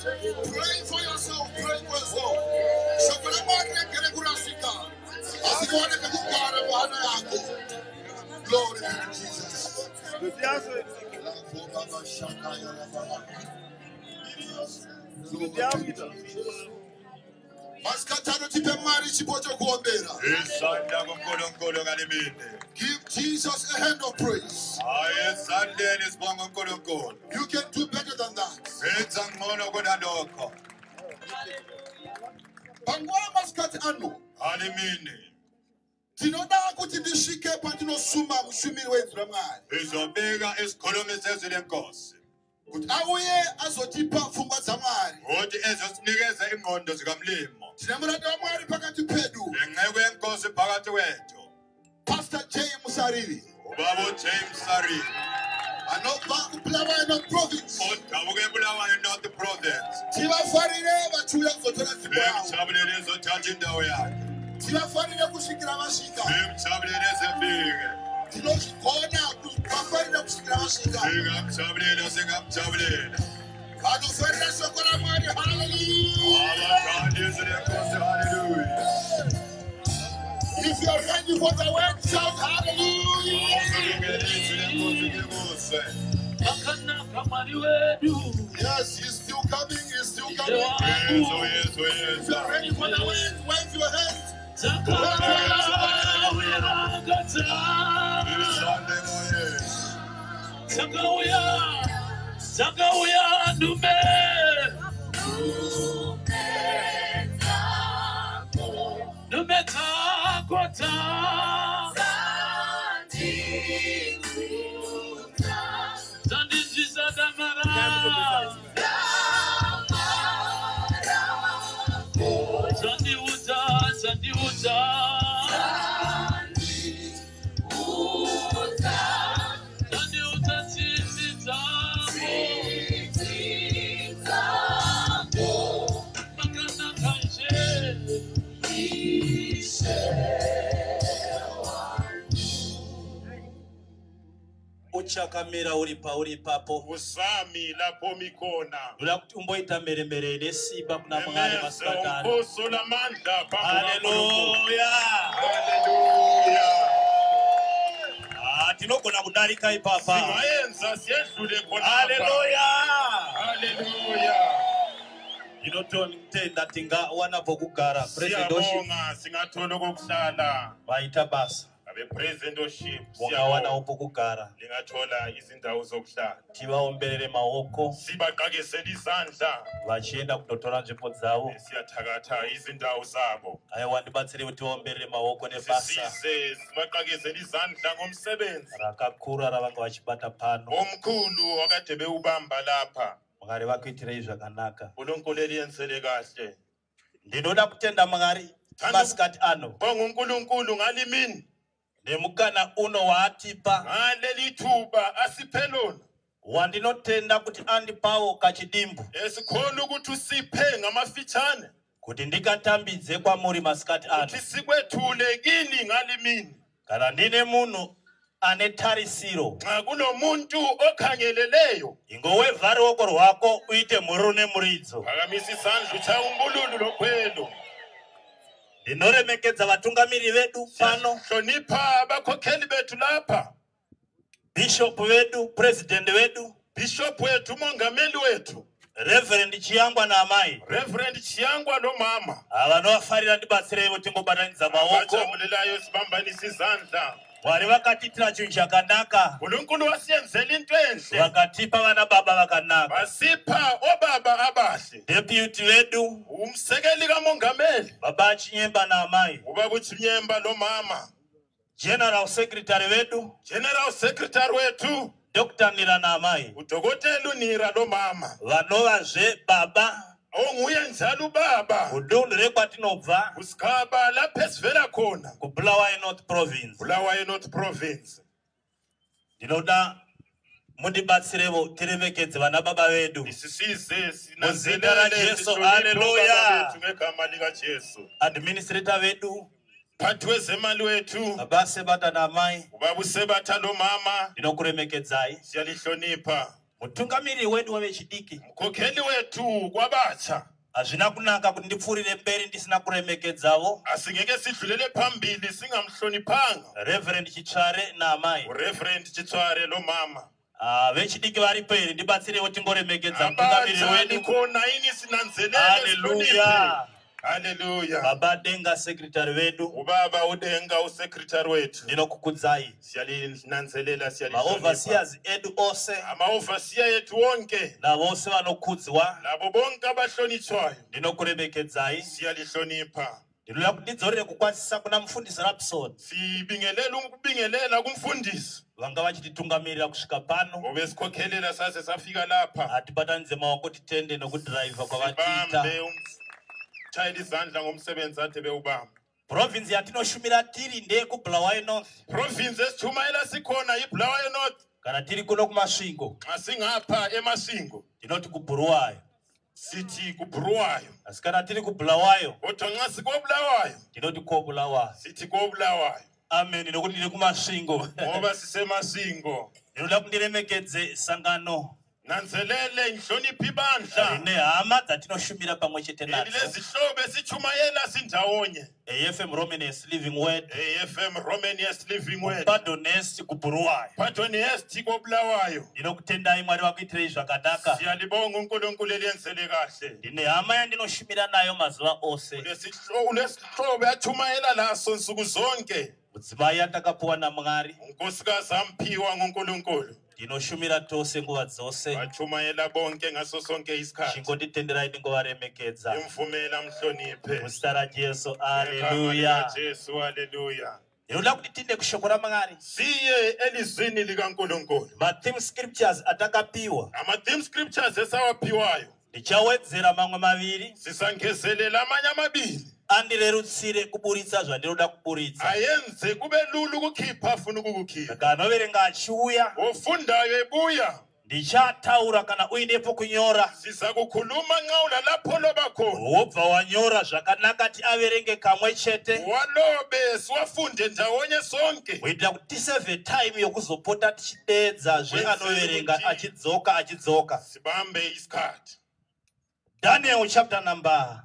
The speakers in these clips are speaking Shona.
Pray for yourself, pray for yourself. Shoko raMwari regere kurasika, asi riwane pekugara muhana yako. Glory be to Jesus. Glory be to Jesus. Masikati ano tipe Mwari chipo chokuombera. Isandla kuNkulunkulu ngale mini. Give Jesus a hand of praise. Hayi esandleni sibonga uNkulunkulu. You can do better than that. Yenza ngcono kunalokho. Panguva masikati ano Ngale mini. tinoda kuti ndisvike pandinosuma mushumiri wenzwi raMwari Izobika isikhulumi sezwi lenkosi. Kuti auye azotipa pfungwa dzaMwari. Ukuthi ezosinikeza ingqondo zikamlimo. Tine muranda waMwari pakati pedu, Lenceku yenkosi phakathi kwethu. Pastor J Musariri, Ubaba uJames Sariri. Anobva kuBulawayo North Province. Odabuka eBulawayo North Province. Tivafarire vachiuya kuzotora nzvimbo yavo. Bemjabulele ezothatha indawo yakhe. Tivafarire kusvikira vasvika. Bemjabulele ezefike. Tinozvigona kuvafarira kusvikira vasvika. Singamjabulela, singamjabulela. Vanofarira shoko raMwari, haleluya. Abathanda izwi lenkosi, haleluya. If you are ready for the word, shout hallelujah. Awukulungele izwi lenkosi ngikuzwe. Makanaka Mwari wedu. Yes, he's still coming, he's still coming. Yesu, Yesu, If you Yesu. are ready for the word, wave your hands. Dzakauya gadza. Isandla ngoYesu. Dzakauya. Dzakauya ndume. Ndume dzako dza. Dzandinzwisa damara. Dzandiudza, dzandiudza. Dzandiudza tsitsi dzako. Makanaka Ishe. Uchakamira uri pauri ipapo. Usami lapho mikhona. Ndoda kuti umboita mheremhere nesimba kuna Mwari Memeze masikati ano. umbuso lamandla phambi kukaNkulunkulu. Haleluya. Haleluya. Ah, tinogona kudarika ipapa. Singayenza siyedlule khonapha. Haleluya. Haleluya. Ndinototenda tingawana pokugara. President Siyabonga singathola okokuhlala. vaita basa. Abe-presidentship Mungawanawo pokugara. lingathola izindawo zokuhlala. Tivaomberere maoko Sibaqakisele izandla vachienda kundotora nzvimbo dzavo. siyathakatha izindawo zabo. Aiwa, ndibatsire kuti tivaomberere maoko nebasa Sisize sibaqakisele izandla ngomsebenzi rakakura ravanga vachibata pano. omkhulu wakade bewubamba lapha. Mwari vakuitirei zvakanaka. uNkulunkulu eliyenzele kahle. Ndinoda kutenda Mwari masikati ano Bonga uNkulunkulu ngalimini nemukana uno waatipa ngaleli thuba asiphe lona wandinotenda kuti andipawo kachidimbu esikhona ukuthi usiphe ngamafitshane kuti ndikatambidze kwamuri masikati ano. ukuthi sikwethule kini ngalimini. Kana ndine munhu ane tarisiro, Nxa kunomuntu okhangeleleyo, ingowevha ruoko rwako uite mhururu nemuridzo. Phakamisa isandla utshaye umbululu lokhwelo. Ndinoremekedza vatungamiri vedu pano, Hlonipha abakhokheli bethu lapha, bhishopu vedu, purezidendi vedu, bishop wethu, umongameli wethu, Reverend Chiyangwa naamai. Reverend Chiyangwa lomama. Vanovafarira ndibatsireivo tingobatanidza maoko. Abajabulelayo sibambanise izandla. Mwari vakatiitira chinhu chakanaka, uNkulunkulu wasiyenzela into enhle, vakatipa vana baba vakanaka, basipha obaba abahle, deputy vedu, umsekeli kamongameli, baba Chinyemba naamai, ubaba uChinyemba lomama, general secretary vedu, general secretary wethu, Dr Nira naamai, udokotela uNira lomama, vanovazve baba onguye njalo ubaba kudunhu rekwatinobva, kusigaba lapho esivela khona, kuBulawayo North Province. Bulawayo North Province. Ndinoda mundibatsirevo tiremekedze vana baba vedu. Isisize Muzita raJesu, sinanzelele haleluya. obaba bethu ngegama likaJesu. Administrator vedu, Phathi wezemali wethu, baba Sebata naamai, ubaba uSebatha lomama, ndinokuremekedzai. siyalihlonipha. Mutungamiriri wedu wevechidiki. Mkhokheli wethu kwabatsha. Hazvina kunaka kuti ndipfuurire mberi ndisina kuremekedzavo. Asingeke sidlulele phambili singamhloniphanga. Reverend Chitsvare naamai. Ureverend Chitsware lo mama. Ah, vechidiki varipo here? Ndibatsirewo tingoremekedza mutungamiriri Abatsha wedu. likhona yini? Sinanzelele. Haleluya. Haleluya. Baba Denga, sekretari vedu. Ubaba uDenga, usekretary wethu. Ndinokukudzai. Siyalinanzelela, siyalihlonipha. Maoverseers edu ose. Ama-overseer ethu wonke. Navose vanokudzwa. Labo bonke abahlonitshwayo. Ndinokuremekedzai. Siyalihlonipha. Ndinoda kuti ndidzorere kukwazisa kuna mufundisi Rapson. Sibingelela ukubingelela kumfundisi. Vanga vachititungamirira kusvika pano. Obesikhokhelela saze safika lapha. Hatibatanidze maoko titende nokudhiraivha kwavatiita. Sibambe shayela izandla ngomsebenzi ade bewubamba. Provinsi yatinoshumira tiri ndeyekuBulawayo North. Province esithumayela sikhona iBulawayo North. Kana tiri kuno kuMasvingo, Nxa singapha eMasvingo, ndinoti kuBhuruwayo. Sithi kuBhuruwayo. Asi kana tiri kuBulawayo, Kodwa nxa sikoBulawayo, ndinoti koBulawayo. Sithi koBulawayo. Amen, nokuti ndiri kuMasvingo. Ngoba siseMasvingo. Ndinoda kuti ndiremekedze sangano Nanzelele ngihloniphe ibandla rine hama dzatinoshumira pamwe chete nadzo. elilezihlobo esithumayela sindawonye. AFM Romanes Living Word. AFM Romanes Living Word. Padonest kuBhuruwayo. Padonest koBulawayo. Ndinokutendai, Mwari vakuitirei zvakanaka. Siyalibonga uNkulunkulu eliyenzele kahle. Ndine hama yandinoshumira nayo mazuva ose. Ulesihlobo yathumayela laso nsuku zonke. Mudzimai yatakapuwa naMwari. Unkosikazi amphiwa nguNkulunkulu. Ndinoshumira tose nguva dzose. Batshumayela bonke ngaso sonke isikhathi. Chingonditenderai ndingovaremekedza. Imvumela mhloniphe. Muzita raJesu, Ngegama aleluya. likaJesu, haleluya. Ndinoda kuti tinde kushoko raMwari. Siye elizwini likaNkulunkulu. Matheme scriptures atakapiwa, Ama-theme scriptures esawaphiwayo, ndichawedzera mamwe maviri sisangezelela amanye amabili andirerutsire kuburitsa zvandinoda kuburitsa. Ayenze kube lula ukukhipha afuna ukukukhipha. Saka anoverenga achiuya, Ofundayo ebuya, ndichataura kana uinepo kunyora, siza kukhuluma nxa ulalapho loba khona. Wobva wanyora zvakanaka tiaverenge kamwe chete, Walobe siwafunde ndawonye sonke. Kuitira kuti tisevhe time yokuzopota tichidedzazve anoverenga achidzoka achidzoka. Sibambe isikhathi. Daniel chapter number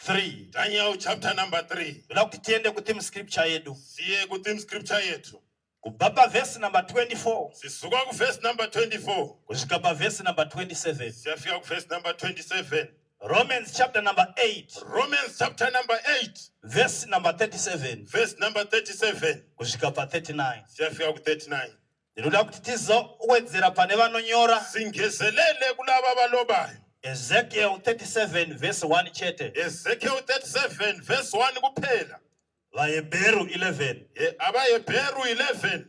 3. Daniel chapter number 3. Ndoda kuti tiende kutheme scripture yedu. Siye ku-theme scripture yethu. Kubva pavhesi number 24 Sisuka kuvesi number 24 kusvika pavhesi number 27. Siyafika kuvesi number 27. Romans chapter number 8, Romans chapter number 8, verse number 37 verse number 37 kusvika pa39. Siyafika ku-39. Ndinoda kuti tizowedzera pane vanonyora. Singezelele kulaba abalobayo. Ezekiel 37 verse 1 chete. Ezekiel 37 verse 1 kuphela. VaHebheru 11, AbaHebheru 11,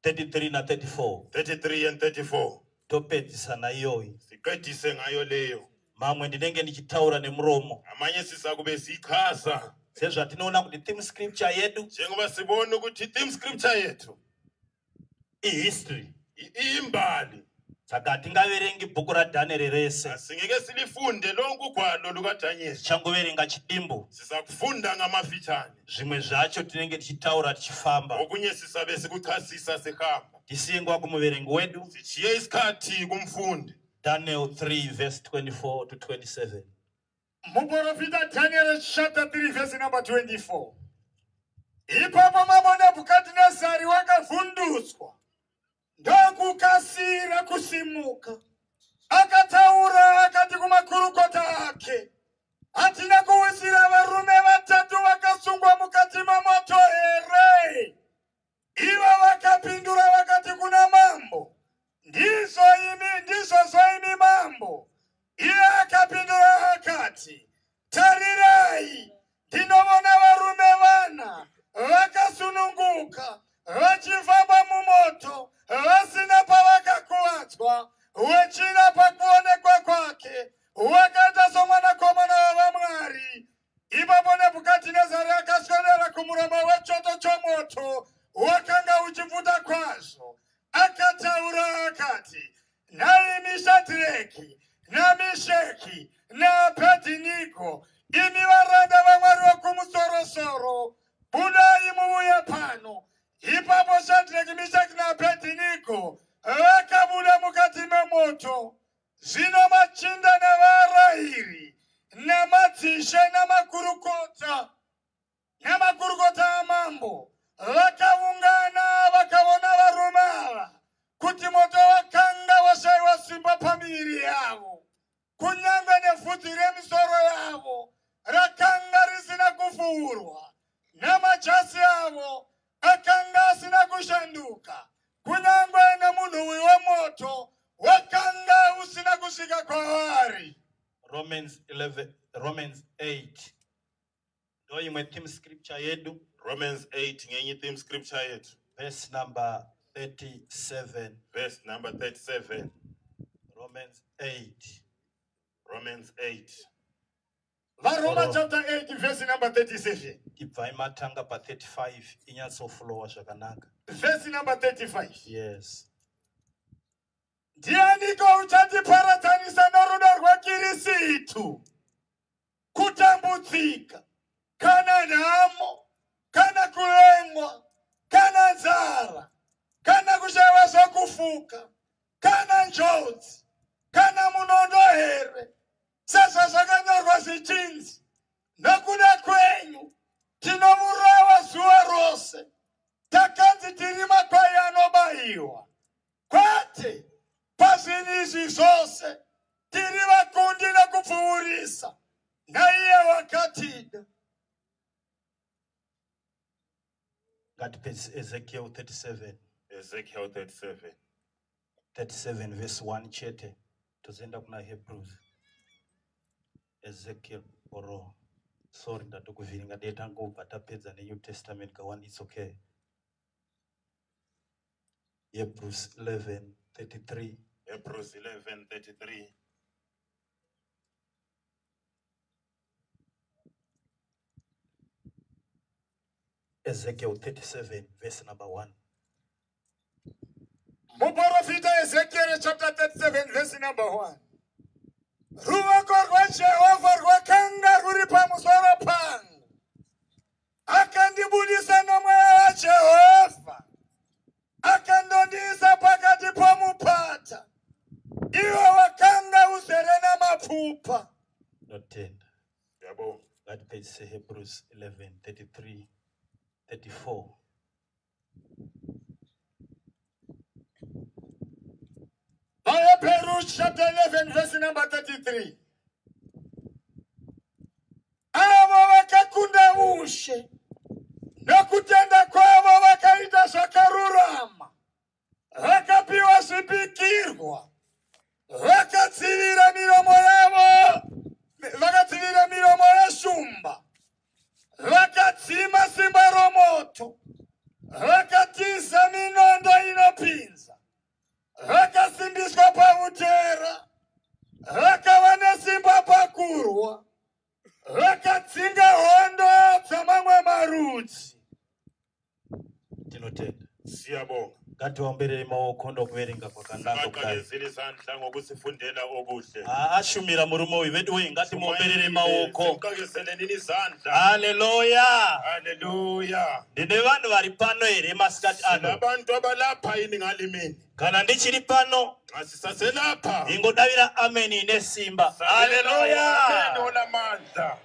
33 na34. 33 and 34. Topedzisa naiyoyi. Siqedise ngayo leyo. Mamwe ndinenge ndichitaura nemuromo. Amanye sizakube siyichaza. Sezvatinoona kuti theme scripture yedu Njengoba sibona ukuthi i-theme scripture yethu ihistory. Iyimbali. Saka hatingaverengi bhuku raDhanieri rese. Asingeke silifunde lonke ugwalo lukaDaniel. Tichangoverenga chidimbu. Sizakufunda ngamafitshane. Zvimwe zvacho tinenge tichitaura tichifamba. Okunye sisabe sikuchasisa sihamba. Tisiye nguva kumuverengi wedu. Sishiye isikhathi kumfundi. Daniel 3 verse 24 to 27. Muprofita Daniel chapter 3 verse number 24. Ipapo mambo Nebhukadhinezari wakavhundutswa ndokukasira kusimuka, akataura akati kumakurukota ake, hatina kuwisira varume vatatu vakasungwa mukati mamoto here? Ivo vakapindura vakati kuna mambo, ndizvo imi, ndizvozvo imi mambo. Iye akapindura akati, tarirai, ndinovona varume vana vakasununguka vachifamba mumoto vasina pavakakuvadzwa, wechina pakuonekwa kwake wakaita somwanakomana wavamwari. Ipapo Nebhukadhinezari akaswedera kumuromo wechoto chomoto wakanga uchipfuta kwazvo, akataura akati, nhaimi Shadhireki naMisheki naAbhedhinego, imi varanda vaMwari wokumusorosoro, budai muuye pano. Ipapo Shadhireki, Misheki naAbhedhinego vakabuda mukati memoto. Madzishe namakurukota namakurukota amambo vakaungana vakaona varume ava kuti moto wakanga washayiwa simba pamiviri yavo, kunyange nevhudzi remisoro yavo rakanga risina kupfuurwa, namajasi avo akanga asina kushanduka, kunyange nemunhuwi wemoto wakanga usina kusvika kwavari. Romans 11, Romans 8 ndo imwe theme scripture yedu. Romans 8 ngenye theme scripture yethu. Verse number 37. Verse number 37. Romans 8. Romans 8. VaRoma Oro. chapter 8 verse number 37. Ibvai matanga pa35 inyatsoflowa zvakanaka. Verse number 35. Yes. Ndianiko uchatiparadzanisa norudo rwaKirisitu? Kutambudzika, kana nhamo, kana kuvengwa, kana nzara, kana kushayiwa zvokufuka, kana njodzi, kana munondo here? Sezvazvakanyorwa zvichinzi, nokuda kwenyu tinourawa zuva rose, takanzi tiri makwai anobayiwa. Kwete, pazvinhu izvi zvose tiri vakundi nokupfuurisa naiye wakatida. Ngatipedze Ezekiel 37. Ezekiel 37. 37 verse 1 chete, tozoenda kuna Hebrews. Ezekiel, oro sorry, ndatokuvhiringa, dai tangobva tapedza neNew Testament ka1, it's okay. Hebrews 11 33. Hebrews 11 33. Ezekiel 37 verse number 1. Muprofita Ezekiel chapter 37 verse number 1. Ruoko rwaJehovha rwakanga rwuri pamusoro pangu, akandibudisa nomweya waJehovha, akandondiisa pakati pomupata, iwo wakanga uzere namapfupa. Notenda. Yabo. Ngatipedzise Hebrews 11 33 34. VaHebheru chapter 11 verse number 33. Avo vakakunda ushe nokutenda kwavo vakaita zvakarurama, vakapiwa zvipikirwa, vakadzivira miromo yavo, vakadzivira miromo yeshumba, vakadzima simba romoto, vakatiza minondo inopinza, vakasimbiswa pautera, vakava nesimba pakurwa, vakadzinga hondo dzamamwe marudzi. Tinotenda. Siyabonga. Ngatiomberere maoko ndokuverenga kwakanaka kudai. Sibaqakezile izandla ngokusifundela okuhle. Ashumira murume uyu vedu wei, ngatimuomberere maoko. Simqakezeleni izandla. Haleluya. Haleluya. Ndine vanhu vari pano here masikati ano? Sinabantu abalapha yini ngalimini? Kana ndichiri pano, Nxa sisaselapha. ingodavira ameni ine simba. Haleluya. Amen olamandla.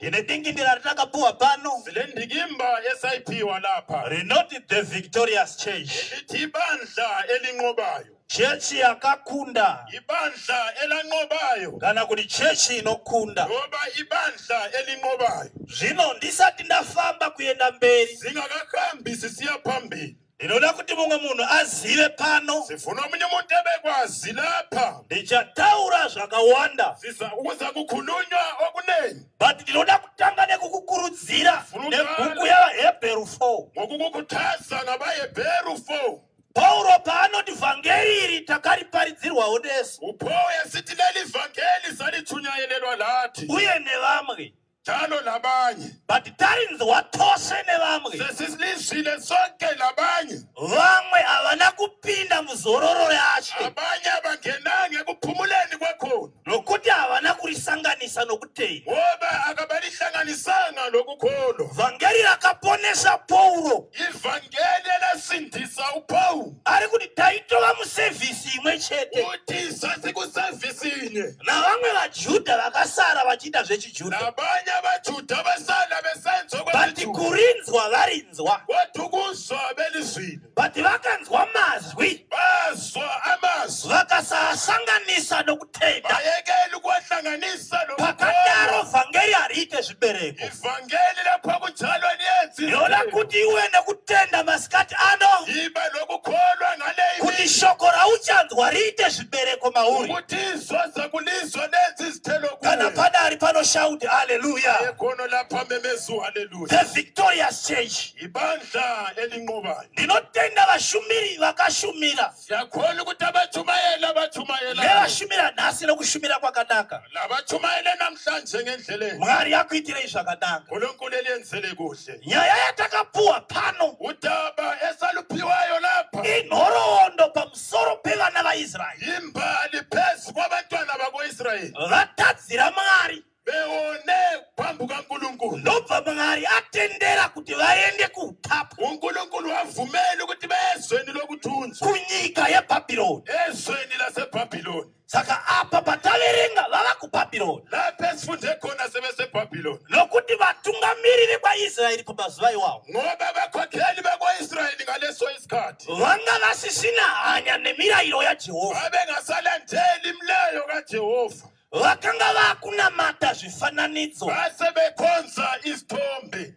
Ndine dingindira ratakapuwa pano Silendikimba esayiphiwa lapha. rinoti the victorious church. Lithi ibandla elinqobayo. Chechi yakakunda, Ibandla elanqobayo. kana kuti chechi inokunda. Ngoba ibandla elinqobayo. Zvino ndisati ndafamba kuenda mberi, Singakahambi sisiya phambili. ndinoda kuti mumwe munhu azive pano. Sifuna omunye umuntu ebekwazi lapha. Ndichataura zvakawanda, Siza ukuza kukhulunywa okuningi. but ndinoda kutanga nekukukurudzira nebhuku yavaHebheru 4. Ngokukukhuthaza ngabaHebheru 4. Pauro paanoti vhangeri iri takariparidzirwawo nesu uPaul esithi leli vangeli salithunyayelelwa lathi uye nevamwe, njalo labanye, but tarinzwa tose nevamwe. Sesilizwile sonke labanye. Vamwe havana kupinda muzororo rashe Abanye abangenanga ekuphumuleni kwakhona nokuti havana kurisanganisa nokutenda. Ngoba akabalihlanganisanga lokukholwa. Vhangeri rakaponesa Pauro, Ivangeli elasindisa uPaul, ari kuti taitova musevhisi imwe chete uthi sasikusevisi inye navamwe vaJudha vajudha vakasara vachiita zvechijudha. Nabanye abajuda basala besenza But okwesijuda. kurinzwa varinzwa. Kodwa ukuzwa belizwile. But vakanzwa mazwi Bazwa amazwi. vakasasanganisa nokutenda. Bayekela ukuwahlanganisa Pakadaro nokukholwa. vhangeri hariite zvibereko. Ivangeli lapha kunjalo liyenzi. Ndinoda kuti iwe nekutenda masikati ano Yiba lokukholwa ngale kuti imini. shoko rauchanzwa riite zvibereko mauri. Ukuthi izwa zakulizwa lenze izithelo Kana kuwe. padari panoshauti haleluya. Ekhono lapha memezu haleluya. The victorious church. Ibandla elinqobayo. Ndinotenda vashumiri vakashumira Siyakholwa ukuthi abatshumayeli abatshumayela nevashumira nhasi nokushumira kwakanaka. labatshumayele namhlanje ngendlela enhle. Mwari akuitirei zvakanaka. uNkulunkulu eliyenzele kuhle. Nyaya yatakapuwa pano Udaba esaluphiwayo lapha inhoroondo pamusoro pevana vaIsraeri imbali phezu kwabantwana bakwa-Israyeli vatadzira Mwari bewone phambi kukaNkulunkulu. ndobva Mwari atendera kuti vaende kuutapwa uNkulunkulu wavumela ukuthi baye ezweni lokuthunjwa, kunyika yeBhabhironi. ezweni laseBhabhiloni. Saka apa pataverenga vava kuBhabhironi Lapho esifunde khona sebesebhabhiloni nokuti vatungamiriri vekwaIsraeri pamazuva iwawo ngoba abakhokheli bakwa-Israyeli ngaleso isikhathi vanga vasisina hanya nemirayiro yaJehovha. babengasalandeli imilayo kaJehova, Vakanga vakunamata zvifananidzo. base bekhonza izithombe.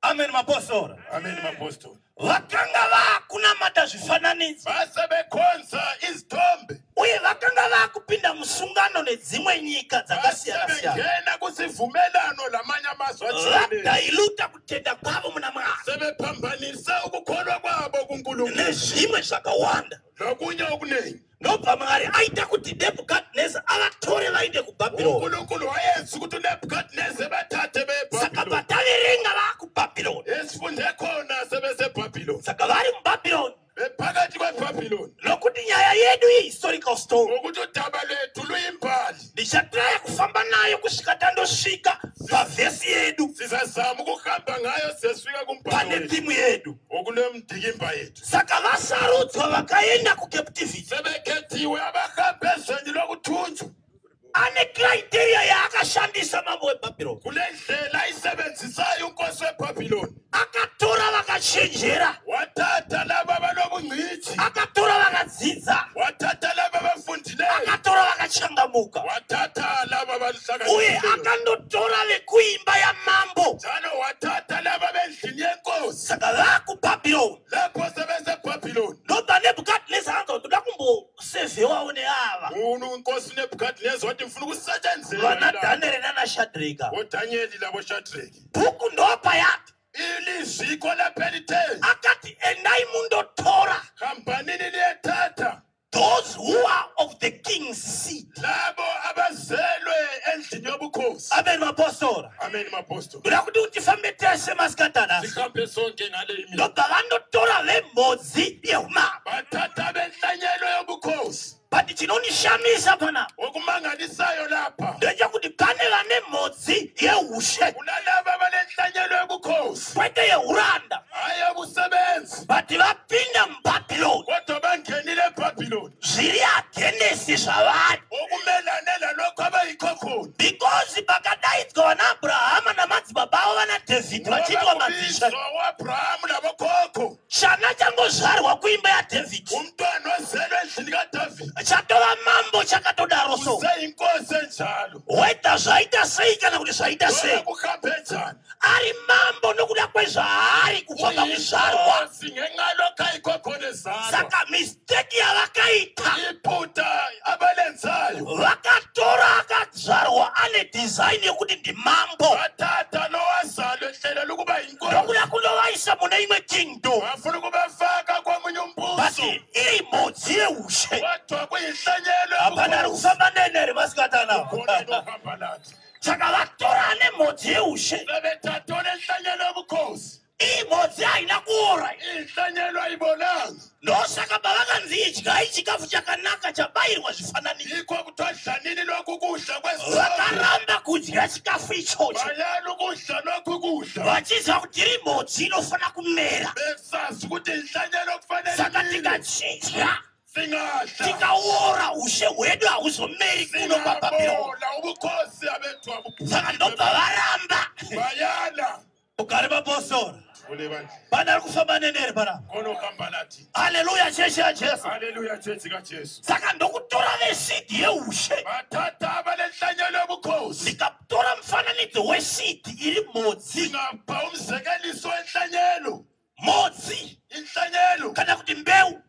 Amen mapostora. Amen mapostoli. Vakanga vakunamata zvifananidzo Base bekhonza izithombe, uye vakanga vakupinda musungano nedzimwe nyika dzakasiyana-siyana. bengena kusivumelano lamanye amazwe atshiyeneyo, Vadhailuta kutenda kwavo muna Mwari sebephambanise ukukholwa kwabo kuNkulunkulu nezvimwe zvakawanda. nokunye okuningi. Ndobva Mwari aita kuti Nebhukadhineza avatore vaende kuBhabhironi. uNkulunkulu wayenza ukuthi uNebhukadineza bathathe Saka beBhabhiloni. pataverenga vakuBhabhironi. Esifunde khona sebesebhabhiloni, Saka vari muBhabhironi bephakathi kweBhabhiloni, nokuti nyaya yedu ihistorical story. ngokuthi udaba lwethu luyimbali. Ndichatraya kufamba nayo kusvika tandosvika pavhesi yedu Sizazama ukuhamba ngayo sesifika kumbhalo pane wethu thimu yedu. okulemdikimba yethu. Saka vasarudzwa vakaenda kucaptivity Sebekhethiwe abahamba ezweni lokuthunjwa ane criteria yaakashandisa mambo weBhabhironi. kule ndlela ayisebenzisayo unkosi weBhabhiloni. Akatora vakachenjera, Wathatha laba abalobungcitshi, akatora vakadzidza, wathatha laba abafundileyo, akatora vakachangamuka, wathatha laba uye abahlakaniphileyo, akandotora vekuimba yamambo. njalo wathatha laba bendlini yenkosi. Saka vakuBhabhironi Lapho sebesebhabhiloni, ndobva Nebhukadhineza anzwa kuti ndoda kumbosevhewawo neava unkosi uNebhukadineza wathi ngifuna ukusetshenzelwa vana yilaba. Dhanieri nanaShadreka. ODanyeli laboShadraki. Bhuku ndopa yati Iliziko lapha elithe akati endai mundotora hambanini liyethatha those who are of the king's seed. labo abazelwe endlini yobukhosi. Amen mapostora. Amen mapostoli. Ndoda kuti tifambe tese masikati anhasi. Sihambe sonke ngale imini. Ndobva vandotora vemhodzi yeumambo. Bathatha benhlanyelo yobukhosi. But chinondishamisa panapa Okumangalisayo lapha ndechekuti pane vane mhodzi yeushe kulalaba abalenhlanyelo yobukhosi, kwete yeuranda, hayi yokusebenza, but vapinda muBhabhironi kodwa bangenile eBhabhiloni zviri agenesi zvavari okumelane lalokho abayikho khona. because pakadaidzwa vana Abrahama namadzibaba avo vana Dhavhidhi vachiitwa madzishe. Kubizwa u-Abrahamu labokhokho, Chana changozvarwa kuimba yaDhavhidhi umntwana ozelwe endlini kaDavide chatova mambo chakatodaro so useyinkosi enjalo. whether zvaita sei kana kuti zvaita Noma sei kuhambe njani, ari mambo nokuda kwezvaari kubva pakuzvarwa. uyinkosi ngenxa yalokho ayikho khona ezalwa. Saka misteki yavakaita Iphutha abalenzayo, vakatora akazvarwa ane dhizaini yekuti ndimambo bathatha lowazalwa ehlelela ukuba yinkosi, ndokuda kunovaisa mune imwe kingdom bafuna ukubafaka komunye but umbuso, iri mhodzi yeushe. kodwa kuyinhlanyelo Hapana ari yobukhosi. kufamba nenere masikatana. Khona inohamba nathi. Saka vatora ane mhodzi yeushe. Sebethatha olenhlanyelo yobukhosi, Iyi mhodzi haina kuora. inhlanyelo ayibolanga. Ndosaka pavakanzi idyai chikafu chakanaka chabayirwa zvifananidzo, Yikho kuthiwa dlanini lokhu kudla kwesithombe. vakaramba kudya chikafu ichocho Bayala ukudla lokhu kudla, vachiziva kuti iri mhodzi inofana kumera. besazi ukuthi inhlanyelo kufanele Saka imile. tikachidya Singadla. Tikaora ushe hwedu hauzomeri kuno pabhabhironi. Singabola ubukhosi abethu abubhubhile. Saka ndobva varamba. Bayala. Ugare mapostora. Ule bandla. Pane ari kufamba neneri panapa. Khona ohamba nathi. Haleluya, chechi yaJesu. Haleluya, chechi kaJesu. Saka ndokutora vesidhi yeushe. Bathatha abalenhlanyelo yobukhosi. Ndikatora mufananidzo wesidhi iri mhodzi. Singapha umzekeliso wenhlanyelo. Mhodzi Inhlanyelo. kana kuti mbeu.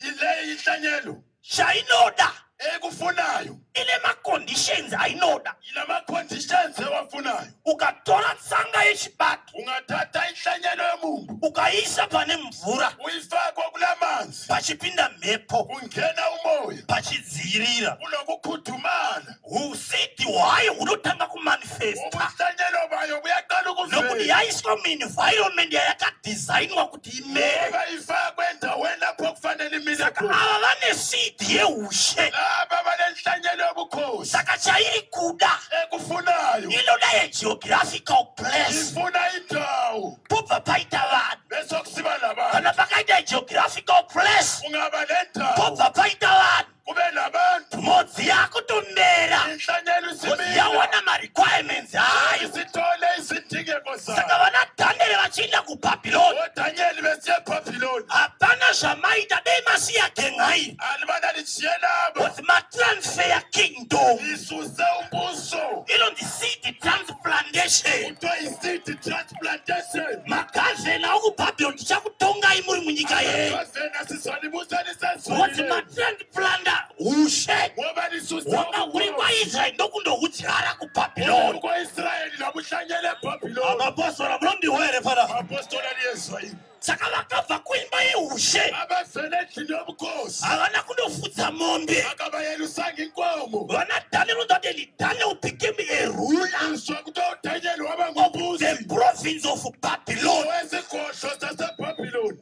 Ileyi inhlanyelo. Chainoda Ekufunayo. ine maconditions ainoda. Ilama-conditions ewafunayo. Ukatora tsanga yechibage Ungathatha inhlanyelo yomumbu. ukaisa pane mvura, Uyifake kulamanzi. pachipinda mhepo, Kungena umoya. pachidziyirira, Kunokukhudumala. usidhi hwayo hunotanga kumanifesta Ubuhlanyelo bayo buyaqala nokuti ukuvela. yaiswa muenvironment yayakadhizainwa kuti imere. Ngoba ifakwe endaweni lapho kufanele imile Saka khona. ava vane sidhi yeushe. Laba balenhlanyelo yobukhosi. Saka chairi kuda Ekufunayo. inoda yegeographical place. Ifuna indawo. Pobva paita vanhu. Bese kusiba nabantu. Kana pakaita geographical place, Ungaba nendawo. pobva paita vanhu. Kube nabantu. Mhodzi yakutomera Inhlanyelo kuti isimila. yawana marequirements ayo. Isithole izindingeko Saka zayo. vana Dhanieri vachienda kuBhabhironi, ODaniel besiye eBhabhiloni. hapana zvamaita, dei masiya gengai Alibana lishiye labo. kuti matransfer kingdom. Isuse umbuso. Inonzi seed transplantation. Kuthiwa i-seed transplantation. Magavhena okubhabhironi, tichakutongai muri munyika yenyu. Abantwana sizalibusa Kuti lisezweni. matransplanter ushe Ngoba lisuse hwanga huri ubukhosi. kwaIsraeri ndokundohudyara kuBhabhironi. Kwa-Israyeli labuhlanyele eBhabhiloni. Amapostora, munondiwa here panapa? Apostle aliyezwa yini? Saka vakabva kuimba yeushe, Abavele endlini yobukhosi. havana kundofudza mombe. Akabayelusanga inkomo. Vana Daniel unoti Daniel became a ruler Usho kuthiwa uDaniel waba of the ngumbusi province of Babylon. wesigodlo saseBhabhiloni.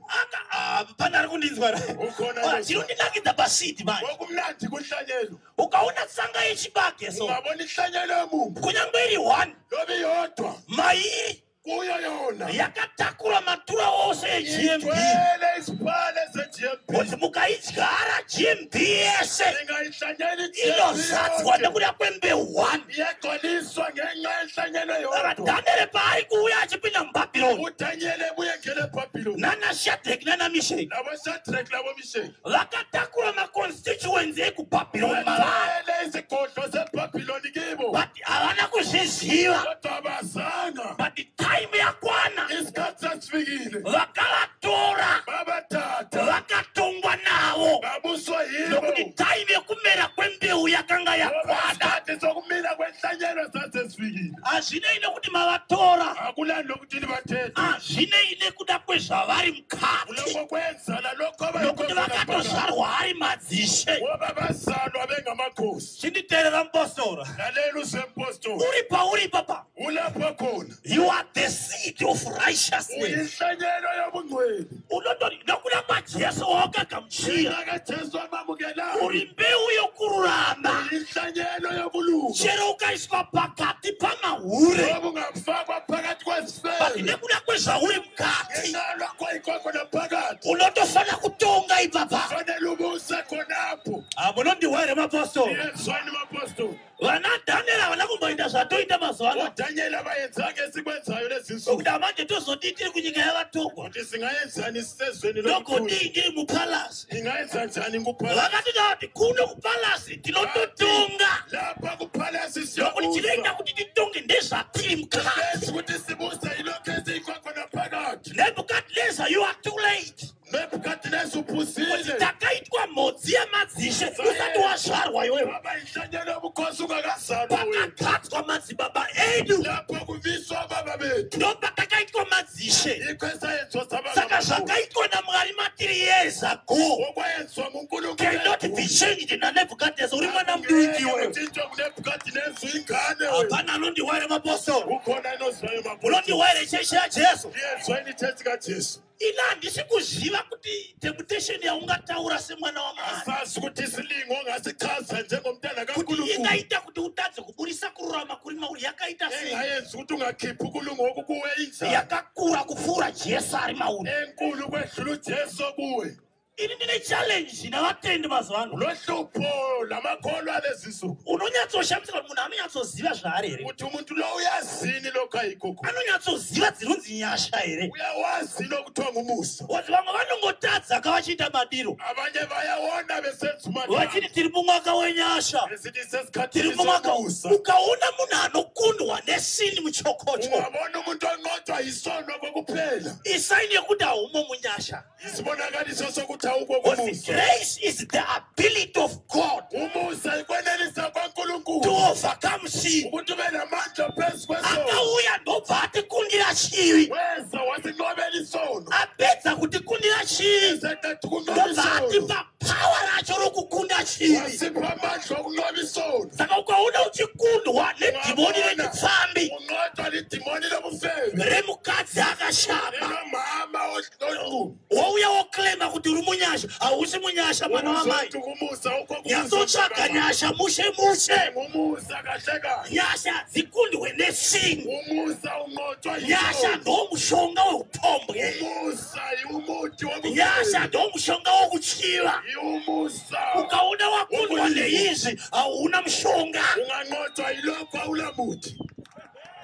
Pane ari kundinzwa here? Ukhona Ah, lo. chinondinakidza pasidi manje, Okumnandi kunhlanyelo. ukaona tsanga yechibage so, Ungabona inhlanyelo yomumbu. kunyange iri one, Lobe iyodwa mairi kuyo yona. yakatakura matura ose eGMB. Ithwele iziphala ze-GMB. Kuti mukaidyara GMB yese Ingayihlanyela i-GMB inozadzwa yonke. nekuda kwembeu one. Iyagcwaliswa ngenxa yenhlanyelo Saka yodwa. Dhanieri paari kuuya achipinda muBhabhironi, uDaniel ebuye ngena eBhabhiloni. nana Shadrach nana Meshach Labo Shadrach labo Meshach. vakatakura maconstituency ekubhabhironi mavari, Bathwele izigodlo zeBhabhiloni kibo. but havana kuzviziva. Kodwa abazanga. But time yakwana, Isikhathi sasifikile. vakavatora, Babathatha. vakatongwa navo, Babuswa nokuti yibo. time yekumera kwembeu yakanga Ngoba yakwana. isikhathi sokumila kwenhlanyelo sasesifikile. Hazvinei nekuti mavatora, Akulani lokuthi nibathethe. hazvinei nekuda kwezvavari mukati, Kulokho kwenza nalokho nokuti abayikho khona phakathi. vakatozvarwa ari madzishe. Ngoba bazalwa bengamakhosi. Chinditeerera mupostora. Lalela uzwempostoli. Uri pauri papa, Ulapho khona. you are the seed of righteousness. Uyinhlanyelo yobungcwele. Unotori nokuda kwaJesu wawakagamuchira, Ngenxa kaJesu amamukelayo. uri mbeu yokururama. Uyinhlanyelo yokulunga. Chero ukaiswa pakati pamahure, Ngoba ungafakwa phakathi but kwezifebe. nekuda kwezvauri mukati, Ngenxa yalokho ayikho naphakathi. unotofanira kutonga ipapa. Fanele ubuse khonapho. Munondiwa here mapostori? Yezwani mapostoli. Vana Dhanieri havana kumboita zvatoita mazuva ano. ODaniel abayenzanga esikwenzayo lezi nsuku. Nokuti manje tozodii tiri kunyika yavatongwa? Ukuthi singayenzani sisezweni Ndogodii lokuthula. ndiri mupalasi? Ingayenza njani kuphalasi? Vakatida kuti kuno kupalasi tinototonga, Lapha kuphalasi nokuti siyabusa. chinoita kuti titonge ndezvatiri mukati. Bese ukuthi sibuse yilokho esiyikho khona phakathi. Nebukadnezar, you are too late. Nebukadnezar Kuti uphuzile. takaitwa mhodzi yamadzishe usati wazvarwa iwewe. Waba inhlanyelo yobukhosi ungakazalwa wena. Pakagadzwa madzibaba edu, Lapho kuviswa baba bethu. ndopatakaitwa madzishe. Yikho esayenziwa saba Saka ngamakhosi. zvakaitwa naMwari matiri years ago Okwayenziwa nguNkulunkulu. cannot be changed naNebukadnezar. Uri mwana mudiki iwewe. Utshintshwa nguNebukadnezar ingane wena. Hapana anondiwa here mapostori? Ukhona enozwayo mapostori. Munondiwa here chechi yaJesu? Yezwa ichechi kaJesu. Ina handisi kuziva kuti temptation yaungataura semwana waMwari Asazi ukuthi isilingo ongasichaza njengomntana kuti kaNkulunkulu. ingaita kuti utadze kuburisa kururama kuri mauri yakaita sei, Engayenzi ukuthi ungakhiphi ukulunga okukuwe inzalo. yakakura kupfuura Jesu ari mauri. Enkulu kwedlula uJesu kuwe. Ini ndine challenge navatendi mazuva ano. Ulohlupho lamakholwa alezi nsuku. Unonyatsoshamisika kuti munhu anonyatsoziva zvaari here? Uthi umuntu lo uyazini lokhu ayikho khona? Anonyatsoziva dzinonzi nyasha here? Uyawazi lokuthiwa ngumusa? Wazi vamwe vanongotadza ka vachiita madiro. Abanye bayawona besenza Vachiti umadala tiri mumwaka wenyasha. besithi Tiri sesikhathini mumwaka. somusa. Ukaona munhu anokundwa nesini muchokocho, Ungabona umuntu onqotshwa yisono kokuphela, isaini yekuti haumo munyasha. isibonakaliso sokuthi awukho Because kumusa. grace is the ability of God Umusa ikwenelisa to kwaNkulunkulu overcome sin. ukuthi ube namandla phezu kwesono. Akauya ndobva atikundira chivi. Weza wasinqobela isono. Apedza kutikundira chivi, Eseqeda ukunqoba ndobva isono, atipa power racho rokukunda chivi. wasipha amandla okunqoba isono. Saka ukaona uchikundwa nedhimoni rechipfambi, Unqotshwa lidimoni lobufebe remukadzi akashama, linomama onqumo. wouya woklema kuti uri munyasha. Hausi munyasha, mwana wamai. Uzothi kumusa ukho Nyatsotsvaga nyasha mushe mushe. Umusa kahle kahle. Nyasha hadzikundwe nesini. Umusa unqotshwa Nyasha yisono. ndomushonga weupombwe. Umusa iwumuthi Nyasha wokufeba. ndomushonga wokuchiva. Iwumusa. Ukaona wakundwa neizvi, hauna mushonga. Unganqotshwa yilokho, awulamuthi.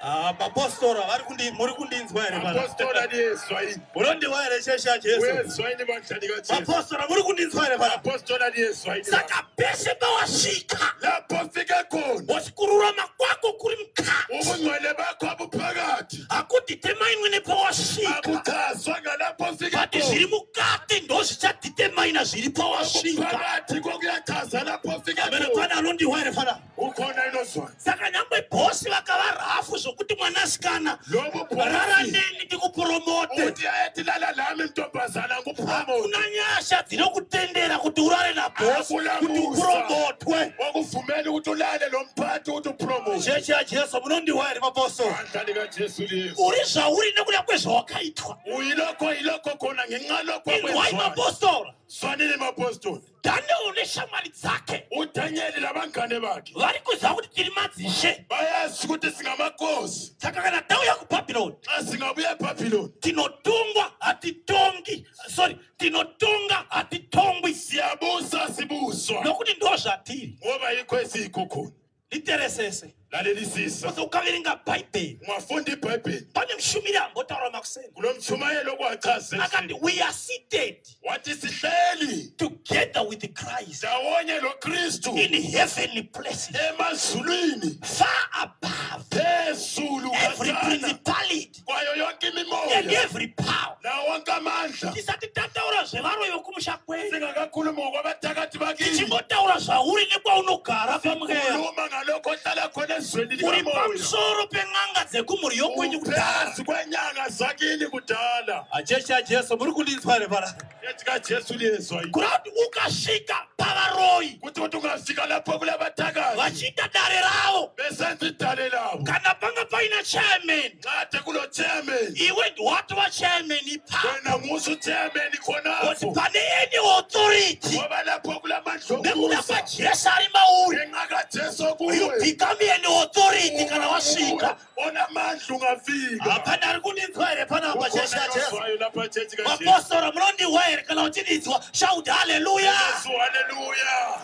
Ah, Mapostora vari kundi muri kundinzwa here pana? Apostola liyezwa yini? Munondiwa here chechi yaJesu? Uyezwa yini bandla likaJesu? Mapostora muri kundinzwa here pana? Apostola liyezwa yini? Saka pese pawasvika, Lapho fike khona, wasi kururama kwako kuri mukati, ubungcwele bakho abuphakathi. hakudhitemainwi nepawasvika, Akuchazwa ngalapho fike but zviri khona. mukati ndo zvichadhitemaina zviri pawasvika. Phakathi kokuyachaza lapho fike Amene khona. pana anondiwa here pana? Ukhona inozwana. Saka nyangwe bhosi vakava rafu zvokuti mwanasikana, Lobo rara bhosi neni ndikupromote, uthi ayethi lala lami ntombazana ngupromote. hakuna nyasha dzinokutendera kuti urare nabhosi Hakuna kuti musa. upromotwe. Okuvumela ukuthi ulale lo mphathi ukuthi upromote. Chechi yaJesu, munondiwa here mapostori? Bandla likaJesu liyezwa. Uri zvauri nekuda kwezvawakaitwa. Uyilokho yilokho khona ngenxa lokho Inzwai akwenziwayo. mapostora. Swanini mapostoli. Daniel neshamwari dzake uDanyeli labangane bakhe vari kuziva kuti tiri madzishe. bayazi ukuthi singamakhosi. Saka kana tauya kuBhabhironi, Xa singabuya eBhabhiloni, tinotongwa hatitongi, sorry, tinotonga hatitongwi, siyabusa sibuswa, nokuti ndo zvatiri. ngoba yikho esiyikho khona. Nditeresese. Lalelisisa. Kuti ukaverenga Bhaibheri, Ungafunda iBhayibheli, pane mushumiri ambotaura makuseni, kulo mtshumayelo okwachaza, akati we are seated wathi sihleli together with Christ ndawonye loKristu in heavenly places, emazulwini, far above phezulu every khatshana principality kwayo yonke and imimoya every power. nawo wonke amandla. Tisati tataura zvevaroyi vokumusha kwenyu, Singakakhulumi ngokwabathakathi bakini, tichimbotaura zvauri nekwaunogara pamweya. khuluma ngalokho ohlala khona ezweni Uri likamoya. pamusoro pen'anga dzekumhuri yokwenyu kudhara. Uphezu kwenyanga zakini kudala. Achechi aJesu, muri kundinzwa here pana? Ethi kaJesu liyezwa yini? Kureva kuti ukasvika pavaroyi Kuthi ukuthi ungafika lapho kulabathakathi vachiita dare ravo, besenza idale labo, kana panga paina chairman, nxade kulo chairman, iwe ndiwatova chairman ipapo, wena ngusu chairman kuti khonapho, pane any authority ngoba lapho kulamandla nekuda okubusa kwaJesu ari mauri, ngenxa kaJesu you kuwe become an authority kana wasvika. Onamandla ungafika. Hapana ari kundinzwa here panapa, chechi Ukhona yaJesu? inozwayo lapha, chechi kaJesu? Mapostora, munondiwa here? Kana uchindinzwa, shout haleluya. Jesu haleluya.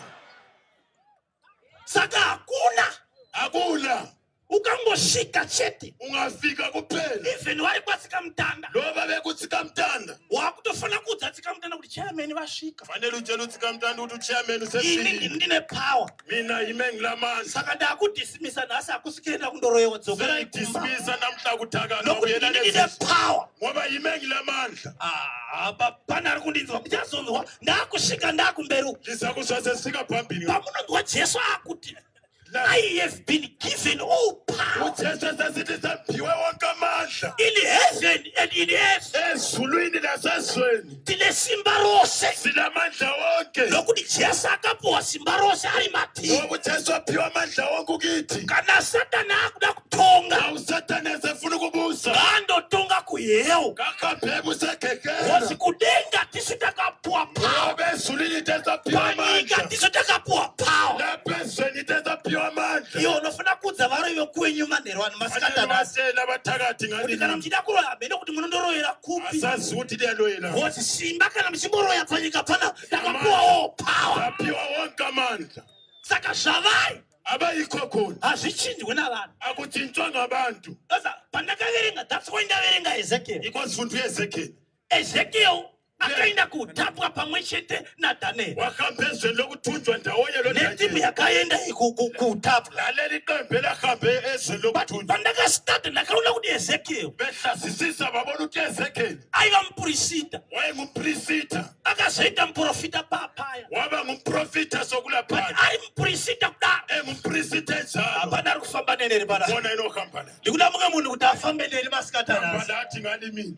Saka hakuna, Akula. ukangosvika chete, Ungafika kuphela, even vari kwatsika mutanda, loba bekutsika mtanda, wakutofanira kuudza tsika mutanda kuti chairman vasvika. fanele utshele utsika mtanda ukuthi uchairman Ini usefikile. ndini ndine power. Mina yime ngilamandla. Saka ndakudhisimisa nhasi, hakusi kuenda kundoroyewa, dzokerai kumba, Sengidismisa namhla kuthakatha, nokuti ubuyela ndini ndine lezi, power. ngoba yime ngilamandla. Ah, pane ari kundinzwa? Ndichazonzwa ndakusvika ndakumberi uku. Lizakuzwa sesifika phambili. Pamunonzwa Jesu akuti I have been given all power UJesu esesithi semphiwe wonke amandla in heaven and in earth. Ezulwini nasezweni. Tine simba rose, Sinamandla wonke, nokuti Jesu akapuwa simba rose ari matiri. ngoba uJesu waphiwa amandla wonke ukithi. Kana Satani akuda kutonga, Awusathane esefuna ukubusa, ngaandotonga kuheu, kakabheka usegekela, hosi kudenga tisu takapuwa power, ngoba ezulwini into esaphiwa panyika amandla, tisu takapuwa power. lapha ezweni into esaphiwa amandla. Iwe unofanira kuudza varoyi Varoyi vekuwenyu manheru ano masikati anhasi Batshela abathakathi kuti kana ngani muchida kuroya hamene kuti munondoroyera kupi. Asazi ukuthi liyaloyela. Kuti simba kana muchimboroya panyika pana ndakapuwawo power. Aphiwa wonke amandla. Saka zvavari Abayikho khona hazvichinjwe navanhu. Akutshintshwa ngabantu. Sasa pandakaverenga, that's why ndaverenga Ezekiel. Yikho sifunda uEzekiel. Ezekiel akaenda kutapwa pamwe chete naDhanieri Wahamba ezweni lokuthunjwa ndawonye netimu loDaniel. yakaenda kutapwa. Laleli iqembu elahambe ezweni lokuthunjwa. Pandakastata ndakaona kuti Ezekiel Behlasisisa babona ukuthi uEzekiel aiva mupurisita, wayengumprinsita. Akazoita muprofita papaya. Waba ngumprofita But sokulapha. ari mupurisita kudaro Engumprinsita enjalo. hapana ari kufamba neneri pana. Bona inohamba la. Ndikuda mumwe munhu kuti afambe neni masikati anhasi. Balathi ngalimini.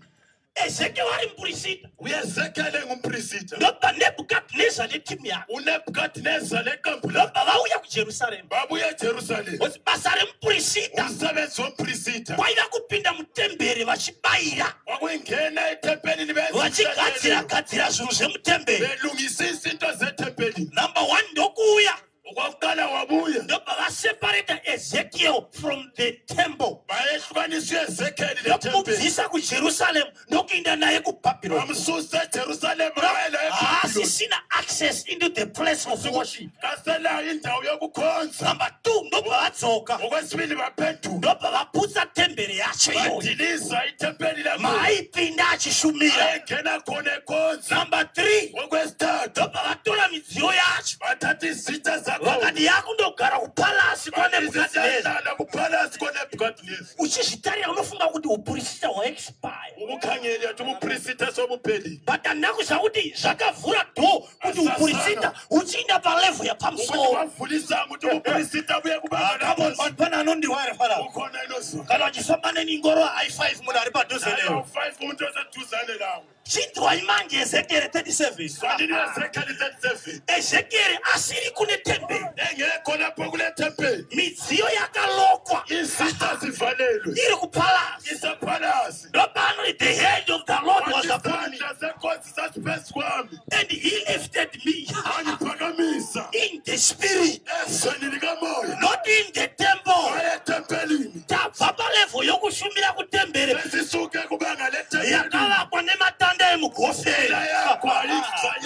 Ezekiel ari mupurisita. UEzekiel engumprinsita. Ndobva Nebhukadhineza netimu yake uNebukadineza leqembu lakhe ndobva vauya kuJerusarema. Babuya eJerusalem. Kuti basa remupurisita Umsebenzi womprinsita kwaiva kupinda mutemberi vachibayira, kwakuyingena ethempelini vachigadzira gadzira zvinhu zvemutemberi. Belungisisa izinto zethempelini. Number one, ndokuuya Okwakuqala wabuya ndobva vaseparata Ezekiel from the temple, bayehlukanisa uEzekiel lethempeli. Ndokubvisa kuJerusarema ndokuenda naye kuBhabhironi. Bamsusa eJerusalema bayela eBhabhiloni. Haasisina access into the place of worship. Kaselayo indawo yokukhonza. Number two, ndobva vadzoka, Okwesibili baphenduka ndobva vaputsa temberi yacho iyoyo badiliza ithempeli lakho maaipinda achishumira. Ayengena khona ekhonza. Number three, Okwesithathu ndobva vatora midziyo yacho bathatha izitsha zakhona vakati yakundogara kupalasi kwaNebhukadhineza. Isihlala kuphalasi koNebhukadineza. Uchizvitarira unofunga kuti upurisita hwaexpire. Ukukhangela yathi ubuphrisita sobuphelile. But handina kuziva kuti zvakavhura door kuti upurisita uchiinda palevhel Ukuthi yapamusoro. wavula isango ukuthi ubuphrisita buye kubanga Pane anondiwa here panapa? ukhona inozwa. Kana uchifamba neningoro i5 munhu ari padhuze newe. Five umuntu oseduzane lawe. Chinzwai manje Ezekieri 37. Swanini uEzekiel 37. Ezekieri asiri kune temberi, Engekho lapho kule thempeli. Midziyo yakalokwa, Izitsha zivalelwe. Iri kupalasi. Isephalasi. Ndopanoti the hand of the Lord was upon me Isandla senkosi sasiphezu kwami. and he lifted me Wangiphakamisa in the spirit, ezweni likamoya. Not in the temple. Hayi ethempelini. Tabva palevhel yokushumira kutemberi Sesisuke kubanga lethempeli. yakavakwa nematanda emugoferi. Yakwa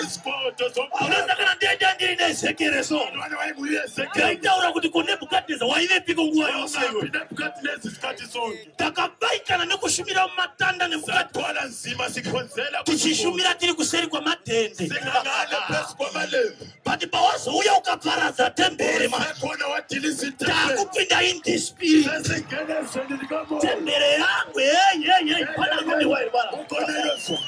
isigodo zomphakathi. Unoona kana ndienda ndiri neEzekieri so Abantwana wayenguEzekiel. ndaitaura kuti kuNebhukadhineza waivepiko nguva yose iwe. Nebukadineza isikhathi sonke. Takabaikana nekushumira mumatanda nemukati, Sathwala nzima sikhonzela tichishumira tiri kuseri kwamadhende. Singangale phezu kwamalembu. But pawazouya ukaparadza temberi ma Sekhona wadiliza ithempeli. takupinda in the spirit. Sesingena ezweni likamoya. Tembere yangu yeyeyey pana anodiwa here pana? Ukhona inozwa.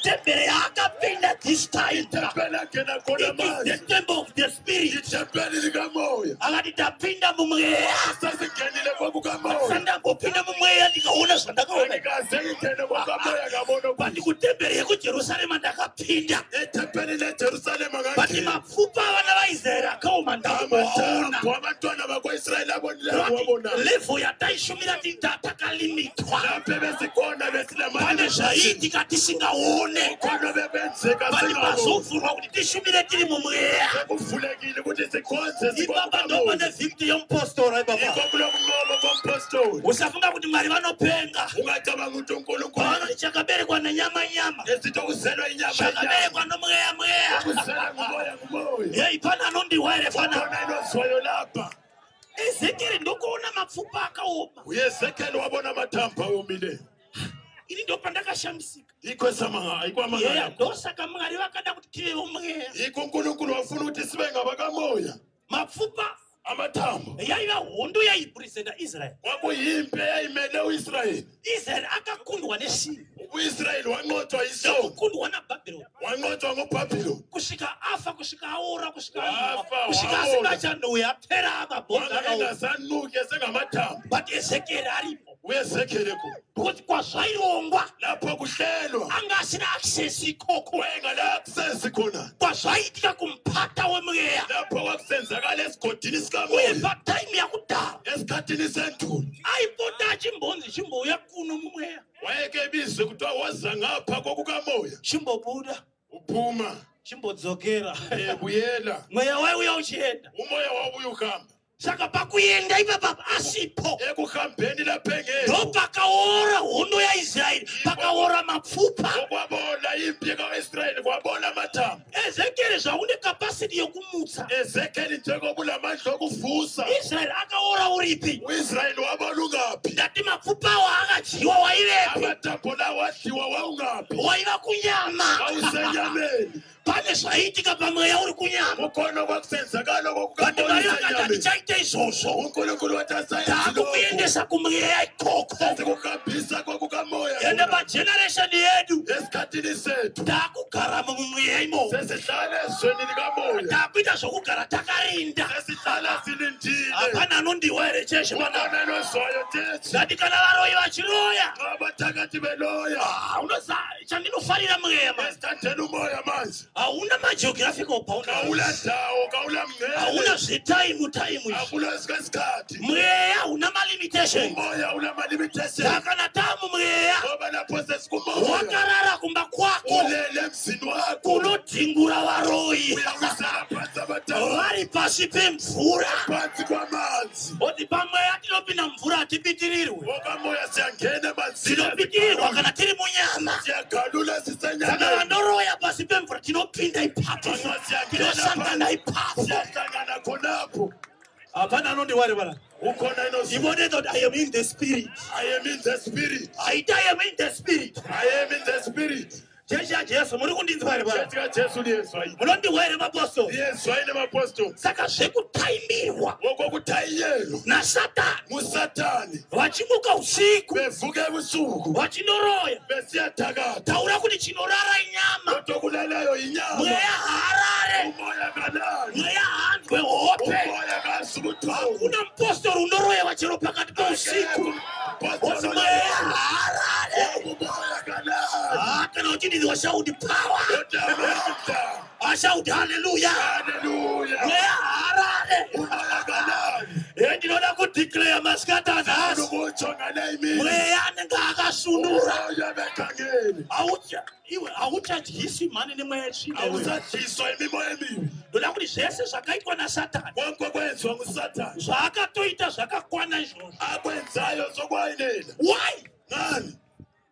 Tembere yaakapinda this time, Ithempeli angena khona it is the manje. temple of the spirit. Ithempeli likamoya. Akati tapinda mumweya. Sesingenile kokukamoya. Sandambopinda mumweya ndikaona zvandakaona. Angikaze ngingene kokamoya ngabona But ukuthi kutemberi yekuJerusarema ndakapinda, ethempelini leJerusalema but ngangena. mapfupa avana vaIsraeri akaoma ndakumboaona. Amathambo abantwana bakwa-Israyeli abonileyo wabona. Level yataishumira takalimitwa. Lapho besikhona Pane besilamane zvaiitika tisingaone. Khona bebenzeka But singaboni. pazovhurwa kuti tishumire tiri mumweya, Sekuvulekile ukuthi sikhonze ipapa ndopane victory yomupostora ipapa. Yikho kulokunqoba kompostoli. Usafunga kuti Mwari vanopenga Ungacabanga ukuthi uNkulunkulu pavanoti chakaberekwa nenyama nyama, esithi okuzelwa inyama inyama. chakaberekwa nomweya mweya. Okuzelwa ngumoya ngumoya. Yei, pane anondiwa here pana? Khona inozwayo lapha. Ezekieri ndokuona mapfupa akaoma. UEzekiel wabona amathambo awomileyo. Ini ndopandakashamisika. Yikho esamanga Yeya, ikwamangala. ndosaka Mwari vakada kuti tive vomweya. Yikho uNkulunkulu wafuna ukuthi sibe ngabakamoya. Mapfupa Amathambo yaiva hondo yaipresenta Israeri. Kwakuyimpi eyayimele uIsrayeli. Israeri akakundwa neshingi, UIsrayeli wanqotshwa yisono. ndokukundwa naBhabhironi Wanqotshwa nguBhabhiloni. kusvika afa, kusvika aora, kusvika Wafa, afa, kusvika waora. asingachanhuwi, apera amabhonzo akaora. Engasanuki esengamathambo. But Ezekieri aripo UEzekiel ekhona. because kwazvairongwa Lapho kuhlelwa anga asina access ikoko. wayengala access khona. Kwazvaiitika kumupata wemweya Lapho kwakusenzakala esigodini uye sikamoya. pataimu yakudhara Esikhathini sendulo aipota achimbonzi chimbouya kuno mumweya, wayeke ebizwe kuthiwa woza ngapha kokukamoya. Chimbobuda, Uphuma chimbodzokera. Ebuyela. Mweya waiuya uchienda. Umoya wawubuya ukuhamba. Saka pakuenda ipapa asipo, Ekuhambeni lapha engekho, ndopakaora hondo yaIsraeri, pakaora mapfupa. Okwabola impi ka-Israyeli, kwabola amathambo. Ezekieri zvaune kapasiti yokumutsa. Ezekheli, njengoba ulamandla okuvusa. Israeri akaora uripi? U-Israyeli wabola ungaphi? Ndati mapfupa awo akadyiwa waivepi? Amathambo lawo adliwa wawungaphi? Waiva kunyama. Wawusenyameni. Pane zvaiitika pamweya uri kunyama. Kukhona okwakusenzakala But Mwari vakati, kokukamoya. "Handichaita izvozvo, UNkulunkulu wathi asayenzi lokho. taakukuendesa kumweya ikoko." Sesikuhambisa kokukamoya. Ende pageneration yedu Esikhathini sethu taakugara mumweya imomo. sesihlala ezweni likamoya. Taakuita zvokugara takarinda. Sesihlala silindile. Hapana anondiwa here chechi vana? Ubona nozwayo tethi. Ngati kana varoyi vachiroya. Abathakathi beloya. Ah, unoza chandinofarira mweya manje, Esithatheni umoya manje. hauna mageographical boundaries. Kawula ndawo, kawula mngcele. Hauna zvetaimu taimu izvi. Akula sikhathi. Mweya hauna malimitations. Umoya unama-limitation. Saka kana tamu mweya, Ngoba lapho sesikumoya, wakarara kumba kwako, ulele emzini wakho, unodhingura varoyi uyawisela phansi amathambo, vari pasi pemvura. phansi kwamanzi. Oti pamweya tinopinda mvura hatipitirirwe. Okamoya siyangena emanzini. Tinopitirirwa kana tiri munyama. Siyagalula Saka sisenyameni. vanoroya pasi pemvura tinopinda ipapo, tinosangana ipapo. Siyahlangana khonapho. Hapana anondiwari vana. Ukhona inozwa. Ibone that I am in the spirit. I am in the spirit. Aita I am in the spirit. I am in the spirit. Chechi yaJesu, muri kundinzwa here vana? Chechi kaJesu liyezwa yini? Munondiwa here mapostori? Liyezwa yini mapostoli? Saka zvekutaimirwa Okokutayiyelwa naSatani nguSathane vachimuka usiku bevuka ebusuku vachinoroya, besiyathakatha. taura kuti chinorara inyama. Kodwa okulalayo inyama. Mweya haarare. Umoya kalali. Mweya haanzwe hope. Umoya kasukuthongo. Hakuna mupostori unoroyewa chero pakati pousiku. Oti mweya haarare. Umoya kalali. Ah, kana uchindinzwa shauti power. Kodwa amandla. Ashauti haleluya. Haleluya. Mweya haarare. Umoya kalali. E, ndinoda kudeclare masikati anhasi, Ukutsho ngale imini. mweya anenge akasunura. Umoya bekhangele. Iwe hauchadyiswi mhani nemweya yetsvina iwe. Awusadliswa imimoya emibi. Ndoda kuti zvese zvakaitwa naSatani, Konke okwenziwa nguSathane, zvaakatoita zvakakwana izvozvo. akwenzayo sokwayenela. Why? Ngani?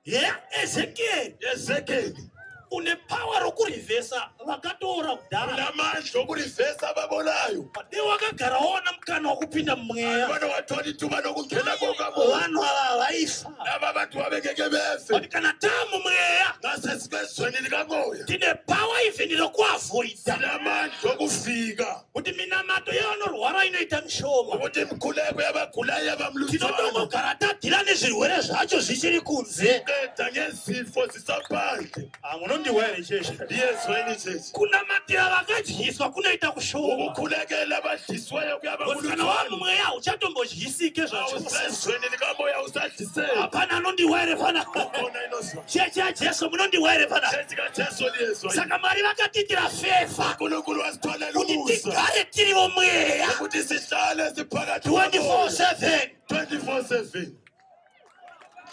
Ye, Ezekieri, Ezekheli, une power rokurivhesa vakatoora kudhara. unamandla okurivhesa ababolayo. Dei wakagara waona mukana wokupinda mumweya, Abantwana wathola ithuba lokungena kokamoya. vanhu ava vaifa. Laba bantu babengeke befe. But kana taamumweya, Ngasesikwezweni likamoya, tine power even rokuavhoidha sinamandla okufika kuti minamato yevanorwara inoita mishoma. ukuthi imikhuleko yabagulayo yabamlutshwana. Tinotongogara tadhila nezvirwere zvacho zvichiri kunze. Qeda ngezifo zisaphandle. Munondiwa here chechi? Liyezwa yini chechi? Kunamatira vakadyiswa kunoita kushoma. Ukukhulekela abadliswayo Kuti kana kuyaba wamumweya hauchatombodyisike zvachose. Awusezweni likamoya, usadliseki. Hapana anondiwa here pana? Ukhona inozwa. Chechi yaJesu, munondiwa here pana? Chechi kaJesu, liyezwa yini? Saka Mwari vakatiitira fevha uNkulunkulu wasitholela kuti umusa tigare tiri vomweya ukuthi sihlale siphakathi kwamoya. 24/7. 24/7.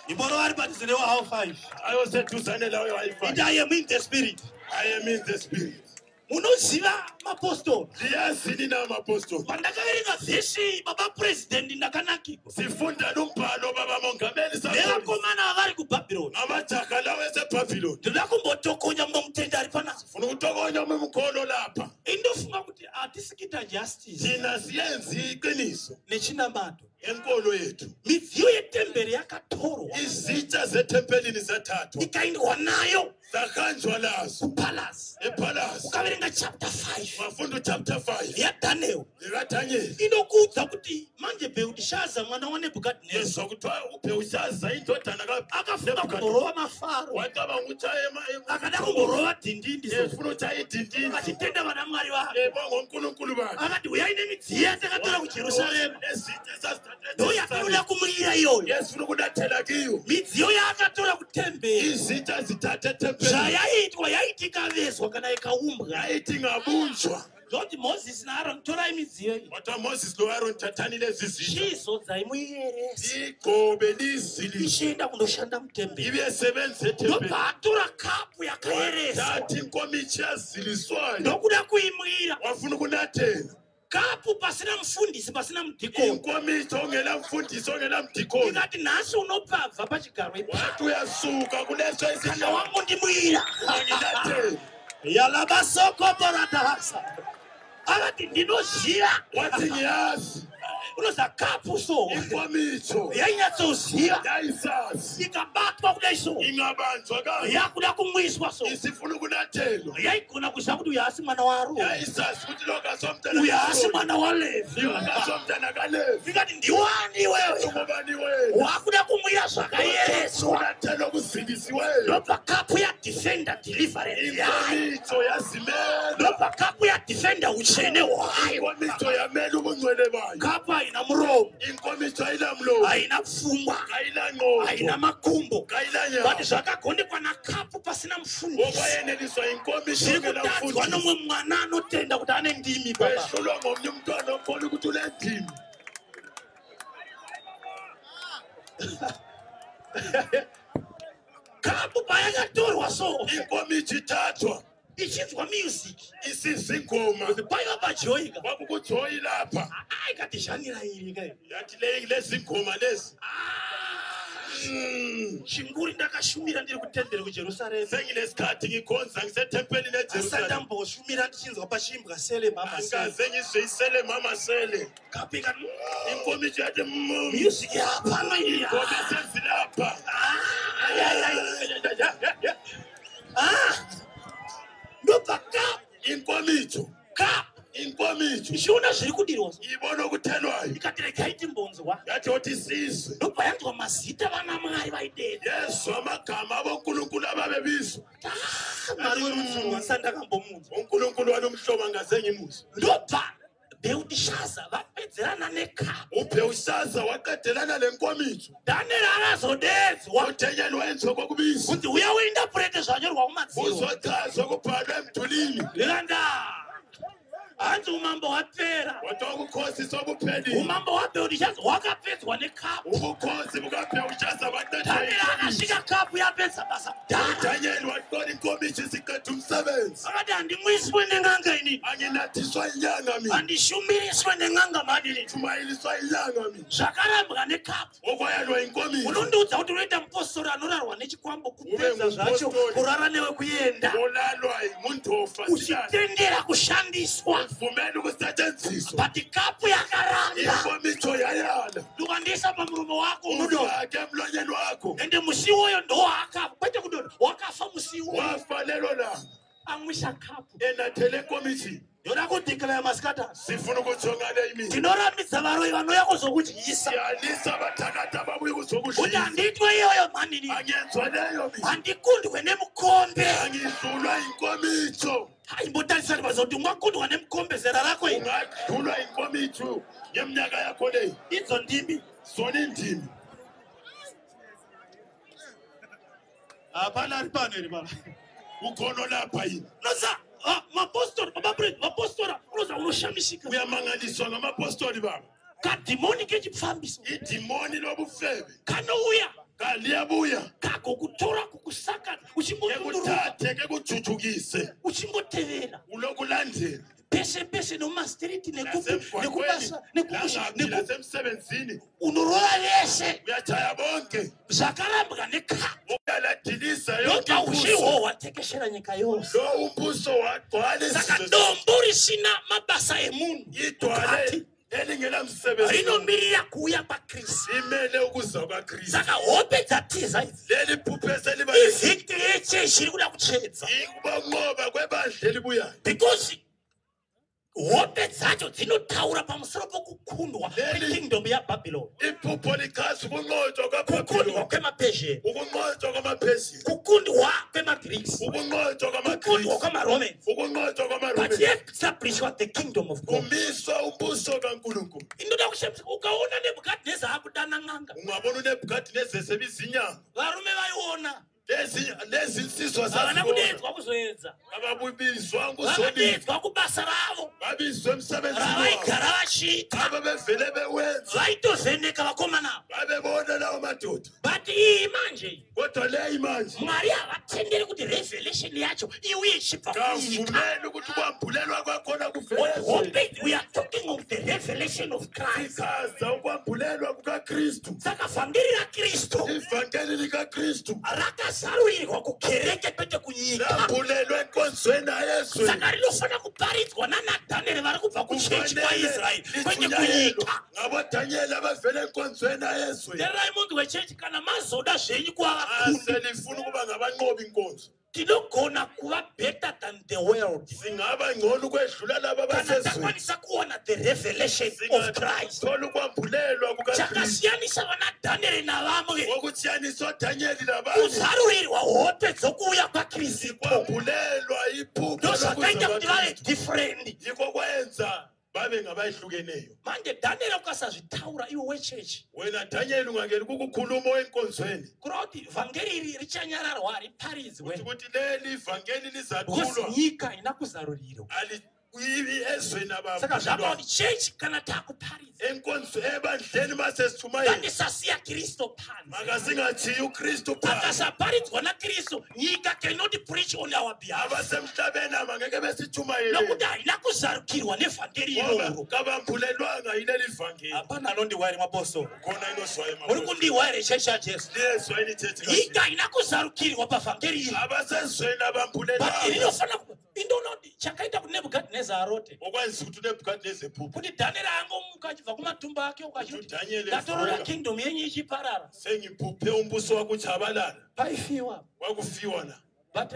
Imboro vari padhuze newa how 5. Ayoseduzane layo wi-fi. Iti I am in the spirit. I am in the spirit. Munoziva mapostori, Liyazini na mapostoli? pandakaverenga vhesi, baba purezidendi, ndakanakirwa Sifunda lumbhalo, baba mongameli sakhona, nevakomana vari kuBhabhironi. amajaha lawo eseBhabhiloni. Ndinoda kumbotokonya mumwe mutende ari panapa. Funa ukutokonya umwe mkhono lapha. Indofunga kuti hatisi kuita justice Thina siyenzi iqiniso nechinamato. enkolo yethu. Midziyo yetemberi yakatorwa, Izitsha zethempelini zathathwa, ikaendwa nayo zahanjwa lazo kupalasi. epalasi. Ukaverenga chapter 5 Wafunda uchapter 5 Daniel, yaDaniel, inokuudza kuti manje Bheutishaza mwana waNebhukadhineza yezwa kuthiwa uBhewushaza indodana akafunga kaNebhukadineza kumborova mafaro, wacabanga ukuthi akada kumborova dhindindi, efuna ukuthi ayidindindi, achitenda vana Mwari vake. Ebonga uNkulunkulu bakhe. Akati uyai nemidziyo yatakatora kuJerusarema, Nezitsha esazithatha ndo yatinoda kumurira iyoyo. Yesifuna ukulathela kiyo. Midziyo yaakatora kutemberi, Izitsha zithatha ethempelini, zvayaiitwa yaiti ikavezwa kana ikaumbwa, yayithi ingabunjwa, zoti Mozisi naAroni, torai midziyo iyi, Kodwa Moses lo-Aaron, thathani lezi zitsha, chizodzai muiyerese, igqobe lizilise, ichienda kundoshanda mutemberi. ibe sebenza ethempelini. Ndobva atora kapu yakaereswa, Thatha inkomitshi yaziliswayo, ndokuda kuimwira. Wafuna ukunathela. Kapu pasina mufundisi, pasina mudhikoni. Inkomicho ongela mfundisi ongela mdikoni. Ndikati nhasi unopabva pachigaro ipa. Wathi uyasuka kuleso Kana isihlalo. wangondimwira. Angilatheli. Yalabasokoboratahasa. Akati ndinoziva. Wathi ngiyazi. Unoza kapu so. Inkomicho Yainyatsoziva. yayisazi. Ikabatwa kudai so. Ingabanjwa kanje. Yakuda kumwiswa so. Isifuna ukunathelwa. Yaigona kuziva kuti uyu haasi mwana waAroni. Yayisazi ukuthi lo kasomntana. Uyu haasi mwana waLevhi. Lo kasomntana kaLevi. Ndikati ndiwani wewe. Ungubani wena? Wakuda kumwira zvakayereswa. Unathela okuzikisiweyo. Ndobva kapu yadefenda deliverance yayo. Inkomicho yazimela. Ndobva kapu yadefenda utsvene hwayo. Inkomicho yamela ubungcwele bayo. Kapu haina muromo, Inkomicho ayinamlomo. haina pfungwa, Ayinangqondo. haina makumbo. But Kayinanyawo. zvakagondekwa nakapu pasina mufundisi. Okwayeneliswa inkomicho Zviri ongela kutadzwa mfundisi. nomumwe mwana anotenda kuti ane ndimi baba. Wehlulwa ngomnye umntwana okhona ukuthi unendimi. Kapu payakatorwa so Inkomicho ithathwa ichinzwa music isizwa ingoma. paiva pajoika. Kwakukujoyi lapha. Aikati zhanira iri kai. Yathi lezi ngoma lezi. Chinguri ndakashumira ndiri kutemberi kuJerusarema. Senginesikhathi ngikhonza ngisethempelini Asati eJerusalema. ndamboshumira ndichinzwa pachiimbwa sele mama sele. Angikaze ngizwe isele mama sele. Kapu ikati Inkomicho yathi music yapano iyi. ingoma sezilapha. Ndobva kapu Inkomicho, kapu inkomicho ichiona zviri kudirwa so. ibona okuthelwayo. Ikati regai timbonzwa. Yathi othi sizwe. Ndobva yanzwa mazita vana Mwari vaidedza. Yezwa amagama abonkulunkulu ababebizwa. Mwari werudzi ndisati ndakambomunzwa. uNkulunkulu walomhlobo angaze ngimuzwe. Ndobva Bheltishaza vapedzerana nekapu. UBhelshaza waqedelana lenkomicho. Daniel akazodedzwa UDaniel wenziwa kokubizwa. kuti uya uindapurete zvanyorwa kumadziro. Uzochazwa kubhalwe emdulini. Ndikanda hanzi umambo hwapera. Kodwa ubukhosi sobuphelile. Umambo hwaBheltishaza hwakapedzwa nekapu. Ubukhosi bukaBhelshaza baqedwa Daniel inkomicho. akasvika kapu yapedza basa kudhara. UDaniel waqola inkomicho isiqeda umsebenzi. Akati handimwiswe nen'anga inini. Anginathiswa inyanga mina. Handishumiriswe nen'anga manini. Shumayeliswa inyanga mina. Zvakarambwa nekapu. Okwayalwa inkomicho. Unondiudza kuti unoita mupostori anorarwa nechikwambo kupedza Ube zvacho mupostori. kurara newe kuenda. Olalwa mundofa silale. Uchitendera kushandiswa. Uvumela ukusetshenziswa. But kapu yakaramba. Inkomicho yayala. Ukandiisa pamuromo wako unodonha. Ufake emlonyeni wakho. Ende musi iwoyo ndowakafa. Kwete kudonha. Wakafa musi iwoyo. Wafa lelo langa. Amwisa kapu. Enathele enkomichini. Ndoda kudeclare masikati. Sifuna ukujonga le imini. Tinorambidza varoyi vanouya kuzokudyisa. Siyalisa abathakathi ababuye Kuti kuzokudlisa. handiitwe iyoyo mhanini. Angenzwa leyo mina. Handikundwe nemukombe. Angidlulwa inkomicho. Haimbotarisani vaza kuti ungakundwa nemukombe zera rako iri. Ungadlulwa inkomicho ngeminyaka yakho leyi. Idzo ndimi. Zona indimi. Hapana ari pano iri baba. Ukhona lapha yini? Unoza mapostori baba Brent mapostora unoza unoshamisika. Uyamangaliswa ngamapostoli baba. Kadhimoni kechipfambiso Idimoni lobufebe kanouya kaliyabuya kagokutora kukusakana uchingotunduruka kekuthathe kekujujukise uchingotevera ulokulandela pese pese nomumastriti nasemgwaqweni nekubasa nekumusha langaphi nasemsebenzini unorova vese uyatshaya bonke zvakarambwa nekapu uyaladilisa yonke ndobva imbuso. ushiho hwatekeshera nyika yose. Lo umbuso wagcwala Saka isizwe dombo risina mabasa emunhu idwale mukati elingenamsebenzi rinomirira kuuya kwaKristu. limele ukuza kwaKristu. Saka hope dzatiza idzi Leli phupho eseliba ivhikitiri yechechi iri kuda kuchedza ukunqoba kwebandla elibuyayo. because hope dzacho dzinotaura pamusoro pokukundwa Leli- kwekingdom yabhabhiloni, Iphupho lichaza ukunqotshwa kukundwa kwaBhabhiloni, kwemapezheni, ukunqotshwa kwamaphezulu, kukundwa kwemagreeks, ukunqotshwa kukundwa kwamaGrisi, kwamaromans, ukunqotshwa but kwamaRomans. yeestablishwa the kingdom of God. Kumiswa umbuso kaNkulunkulu. Inoda kushamisa ukaona Nebhukadhineza akudana n'anga, Ungabona uNebhukadineza esebiza inyanga. varume vaiona Lezi lezi insizwa havana zazibona. kudedzwa kuzoedza, Ababizwa nguzolini. vakadedzwa kubasa ravo Babizwa emsebenzini wabo. ravaigara vachiita, Ababevele bewenza. vaitovheneka vakomana ava. Babebona lawo madoda. But iyi manje Kodwa leyi manje Mwari havatenderi Haatenderi kuti revelation yacho iuye ichibva kunyika. Kavumeli ukuthi ukwambulelwa kwakhona kuvezwe. Hope we are talking of the revelation of Christ. Sichaza ukwambulelwa kukaKristu. Saka vhangeri raKristu Ivangeli likaKristu rakazarurirwa kukereke kwete kunyika. lambulelwe enkonzweni ayezweni. Saka rinofanira kuparidzwa nanaDhanieri vari kubva kuchechi kwaIsraeri kwete Kufanele kunyika. ngabodanyeli abavela enkonzweni ayezweni. Tererai munhu wechechi, kana mazoda zvenyu kuva vakundi, Aselifuna ukuba ngabanqobi inkonzo. tinogona kuva better than the world Singaba ngcono ukwedlula laba kana abasezweni. takwanisa kuwana the revelation of Christ. Singathola ukwambulelwa kukaKristu. Chakasiyanisa vanaDhanieri navamwe Okutshiyanisa oDanyeli nabanye kuzarurirwa hope dzokuuya kwaKristu. kwambulelwa iphupho Ndozvakaita lokuza kuti vave kwaKristu. different. Yikho kwenza babe ngabayihlukeneyo. Manje Dhanieri ukasazvitaura iwe wechechi, Wena Danyeli ungangeni kukukhuluma enkonzweni kureva kuti vhangeri iri richanyararwa, hariparidzwe, ukuthi leli ivangeli because lizathulwa nyika haina kuzarurirwa. ezweni Saka zvapa abambulelwa kuti chechi kana takuparidza, enkonzo ebandleni masesithumayela, ngatisasiya Kristu panze. makasingathiyi uKristu phansi. Akasaparidzwa naKristu, nyika cannot preach on our behalf, Abasemhlabeni abangeke besithumayele nokuti haina kuzarukirwa nevhangeri ngoba iroro. kabambulelwanga yileli vangeli. Hapana anondiwa here mapostori? Khona inozwayo Muri kundiwa here chechi yaJesu? liyezwa inithethe Nyika haina kuzarukirwa pavhangeri iri, abasezweni but abambulelwanga. rinofanira indoona kuti chakaita kuti Nebhukadhineza arote, Okwenza ukuthi uNebhukadineza ephuphe, kuti Dhanieri angomuka achibva kumatumba ake ukachiti, uDaniel ndatorora evuka. kingdom yenyu ichiparara. Sengiphuphe umbuso wakho utshabalala. Paifiwa, Kwakufiwa la. but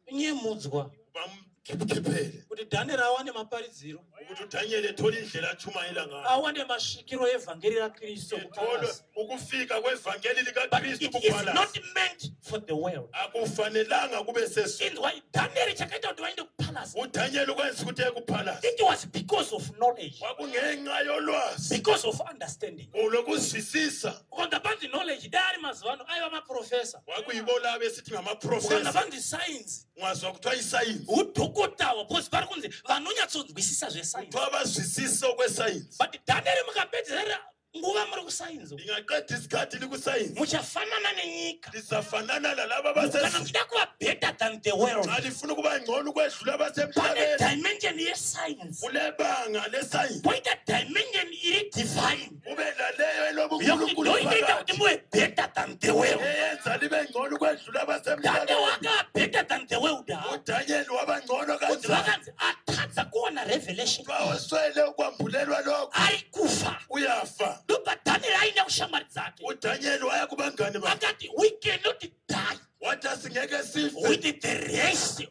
angonyemudzwa Bamkhiphele Kuti Dhanieri awane maparidziro, ukuthi uDaniel ethole indlela atshumayela ngayo, awane masvikiro evhangeri raKristu ethole kupalasi. ukufika kwevangeli But likaKristu it is kupalasi. not meant for the world. Akufanelanga kube sesweni. Inzwa, Dhanieri chakaita kuti vaende kupalasi, uDaniel ukwenza ukuthi eye kuphalasi it was because of knowledge, kwakungenxa yolwazi, because of understanding. lokuzwisisa. Ukanza panzi knowledge, dai ari mazuva ano aiva maprofesa. Kwakuyibo laba esithi Ukanza ngamaprofesa. panzi science, Ungazwa kuthiwa isayensi, udhokotawa, because vari kunzi vanonyatsonzwisisa zvesainzi. kuthiwa abazwisisa okwesayensi. But Dhanieri mukapedzera nguva muri kusainzi, Lingaqeda isikhathi likusayensi, muchafanana nenyika. lizafanana nalaba Kana abasezweni. muchida kuva better than the world, Xa lifuna ukuba ngcono ukwedlula pane abasemhlabeni, dimension yescience, kulebanga lesayensi, poita dimension iri divine kube naleyo yokuti elobunkulunkulu ndoinoita kuti phakathi muve better than the world. eyenza libe ngcono ukwedlula Daniel abasemhlabeni. wakava better than the world ha. UDaniel waba ngcono Kuti kanjani? vakanzi atadza kuwana revelation, Kwaweswele ukwambulelwa lokho, ari kufa. uyafa. Ndobva Dhanieri aenda kushamwari dzake, UDaniel waya kubangani bakhe, akati we cannot die wathi asingeke sife with the rest,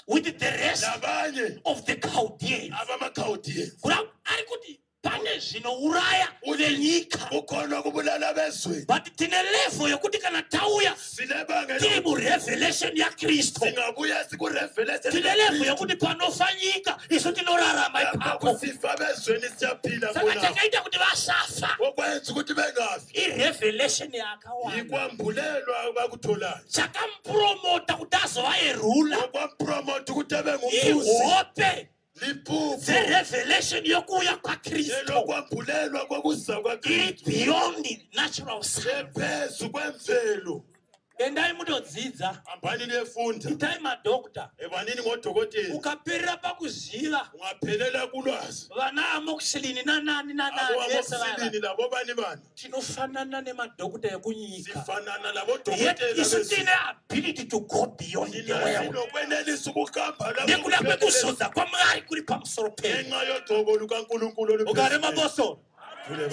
with the rest nabanye of the Chaldeans. abamakhawudiyeni. Kureva ari kuti pane zvinouraya venyika, Kukhona ukubulala abezweni, but tine level yokuti kana tauya silebanga tiri murevelation yaKristu, singabuya sikurevelation tine level yokuti panofa nyika isu tinorarama ipapo. kusifa abezweni siyaphila Saka khona. chakaita kuti vasafa Okwenza ukuthi bengafi irevelation yaakawanda. yikwambulelwa abakutholayo. Chakamupromota kuti azova erula Okwampromota ukuthi abe ngumbusi ihope liphupho dzerevelation yokuuya kwaKristu elokwambulelwa kokuza iri kwaKristu beyond natural science. ephezu kwemvelo. Endai mutodzidza, Hambani niyefunda, itai madhokta. ebanini ngodokotela. Ukaperera pakuziva Ungaphelela kulwazi, vana amoxilini nanani nanani vese vaya, aboamoxilini labo bani bani, tinofanana nemadhokota ekunyika, sifanana yet labodokotela isu bezwe. tine ability to go beyond the world Sinokwenelisa ukuhamba lapho nekuda kuphelele kwekuzodza kwaMwari kuri pamusoro pedu. ngenxa yogcobo lukaNkulunkulu Ugare oluphezulu. mapostori.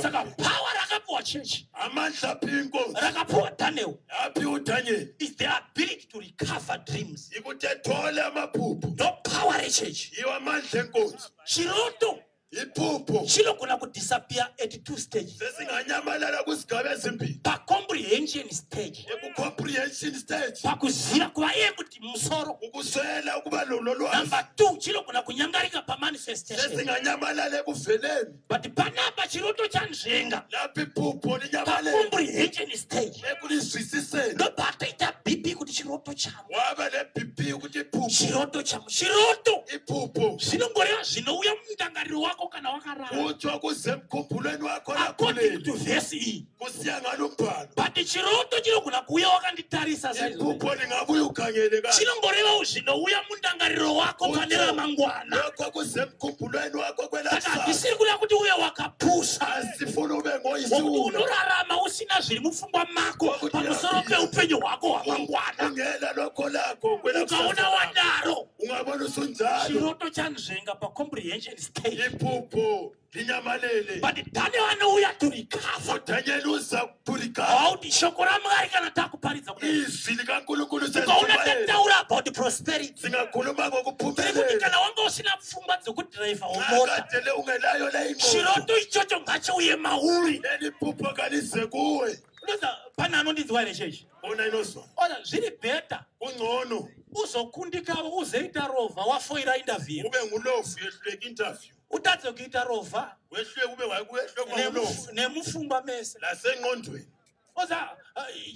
Saka power rakapiwa chechi, Amandla aphiwa inkosi, rakapiwa Daniel, aphiwa uDaniel, is the ability to recover dreams. ikuthi ethole amaphupho. Ndo power rechechi. Yiwo amandla enkosi. Chiroto Iphupho chinogona kudisappear at two stages: sesinganyamalala kwizigaba ezimbili, pacomprehension stage, eku-comprehension stage, pakuziva kuva iye kuti musoro. ukuswela ukuba lolwazi, Number two, chinogona kunyangarika pamanifestation. sesinganyamalala ekuveleni. But panapa chiroto chanzvenga Lapho iphupho linyamalele pacomprehension stage, ekulizwisiseni, ndobva atoita BP kuti chiroto changu, waba ne-BP ukuthi iphupho, chiroto changu, chiroto iphupho zvinongoreva zvinouya munda mundangariro wako kana wakarara. Kutsho kusemkhumbulweni wakho According lakhuleni to vhesi iyi. Kusiya ngalo mbhalo. But chiroto chinogona kuuya wakanditarisa saizvozvo. Iphupho lingabuya ukhangele kanje. Chinongorevawo zvinouya mundangariro wako pane ramangwana. Lokho kusemkhumbulweni wakho Saka kwelakusasa. handisiri kuda kuti uye wakapusa Asifuna ube wokuti ngoyisiwula. unorarama usina zviri mupfungwa mako Wokuti pamusoro uyapisa. peupenyu hwako hwamangwana. Ungela lokho lakho Ukaona kwelakusasa. wadaro, Ungabona usunjalo. chiroto chanzvenga pacomprehension stage. Iphupho linyamalele. But Daniel anouya to recover. Udanyeli uza kuphulika. Hauti shoko raMwari kana takuparidza kudai. Izwi likaNkulunkulu Ukaona sesishumayela. tataura about prosperity, Singakhuluma tiri kuti ngokuphumelela. kana wanga usina pfungwa dzekudhiraivha mota, Akadele ungelayo le ingqondo. chiroto ichocho ngachiuye mauri. Leli phupho kalize kuwe. Unoza pane anondinzwa here chechi? Bona inozwa. Oza zviri bheta Kungcono uzokundikawo uzoita rovha wafoira interview, ube ngulofu yehluleka interview. utadze kuita rovha Wehluleka ube wehluleka ngulofu. nemufungwa mese. Lasengqondweni. Oza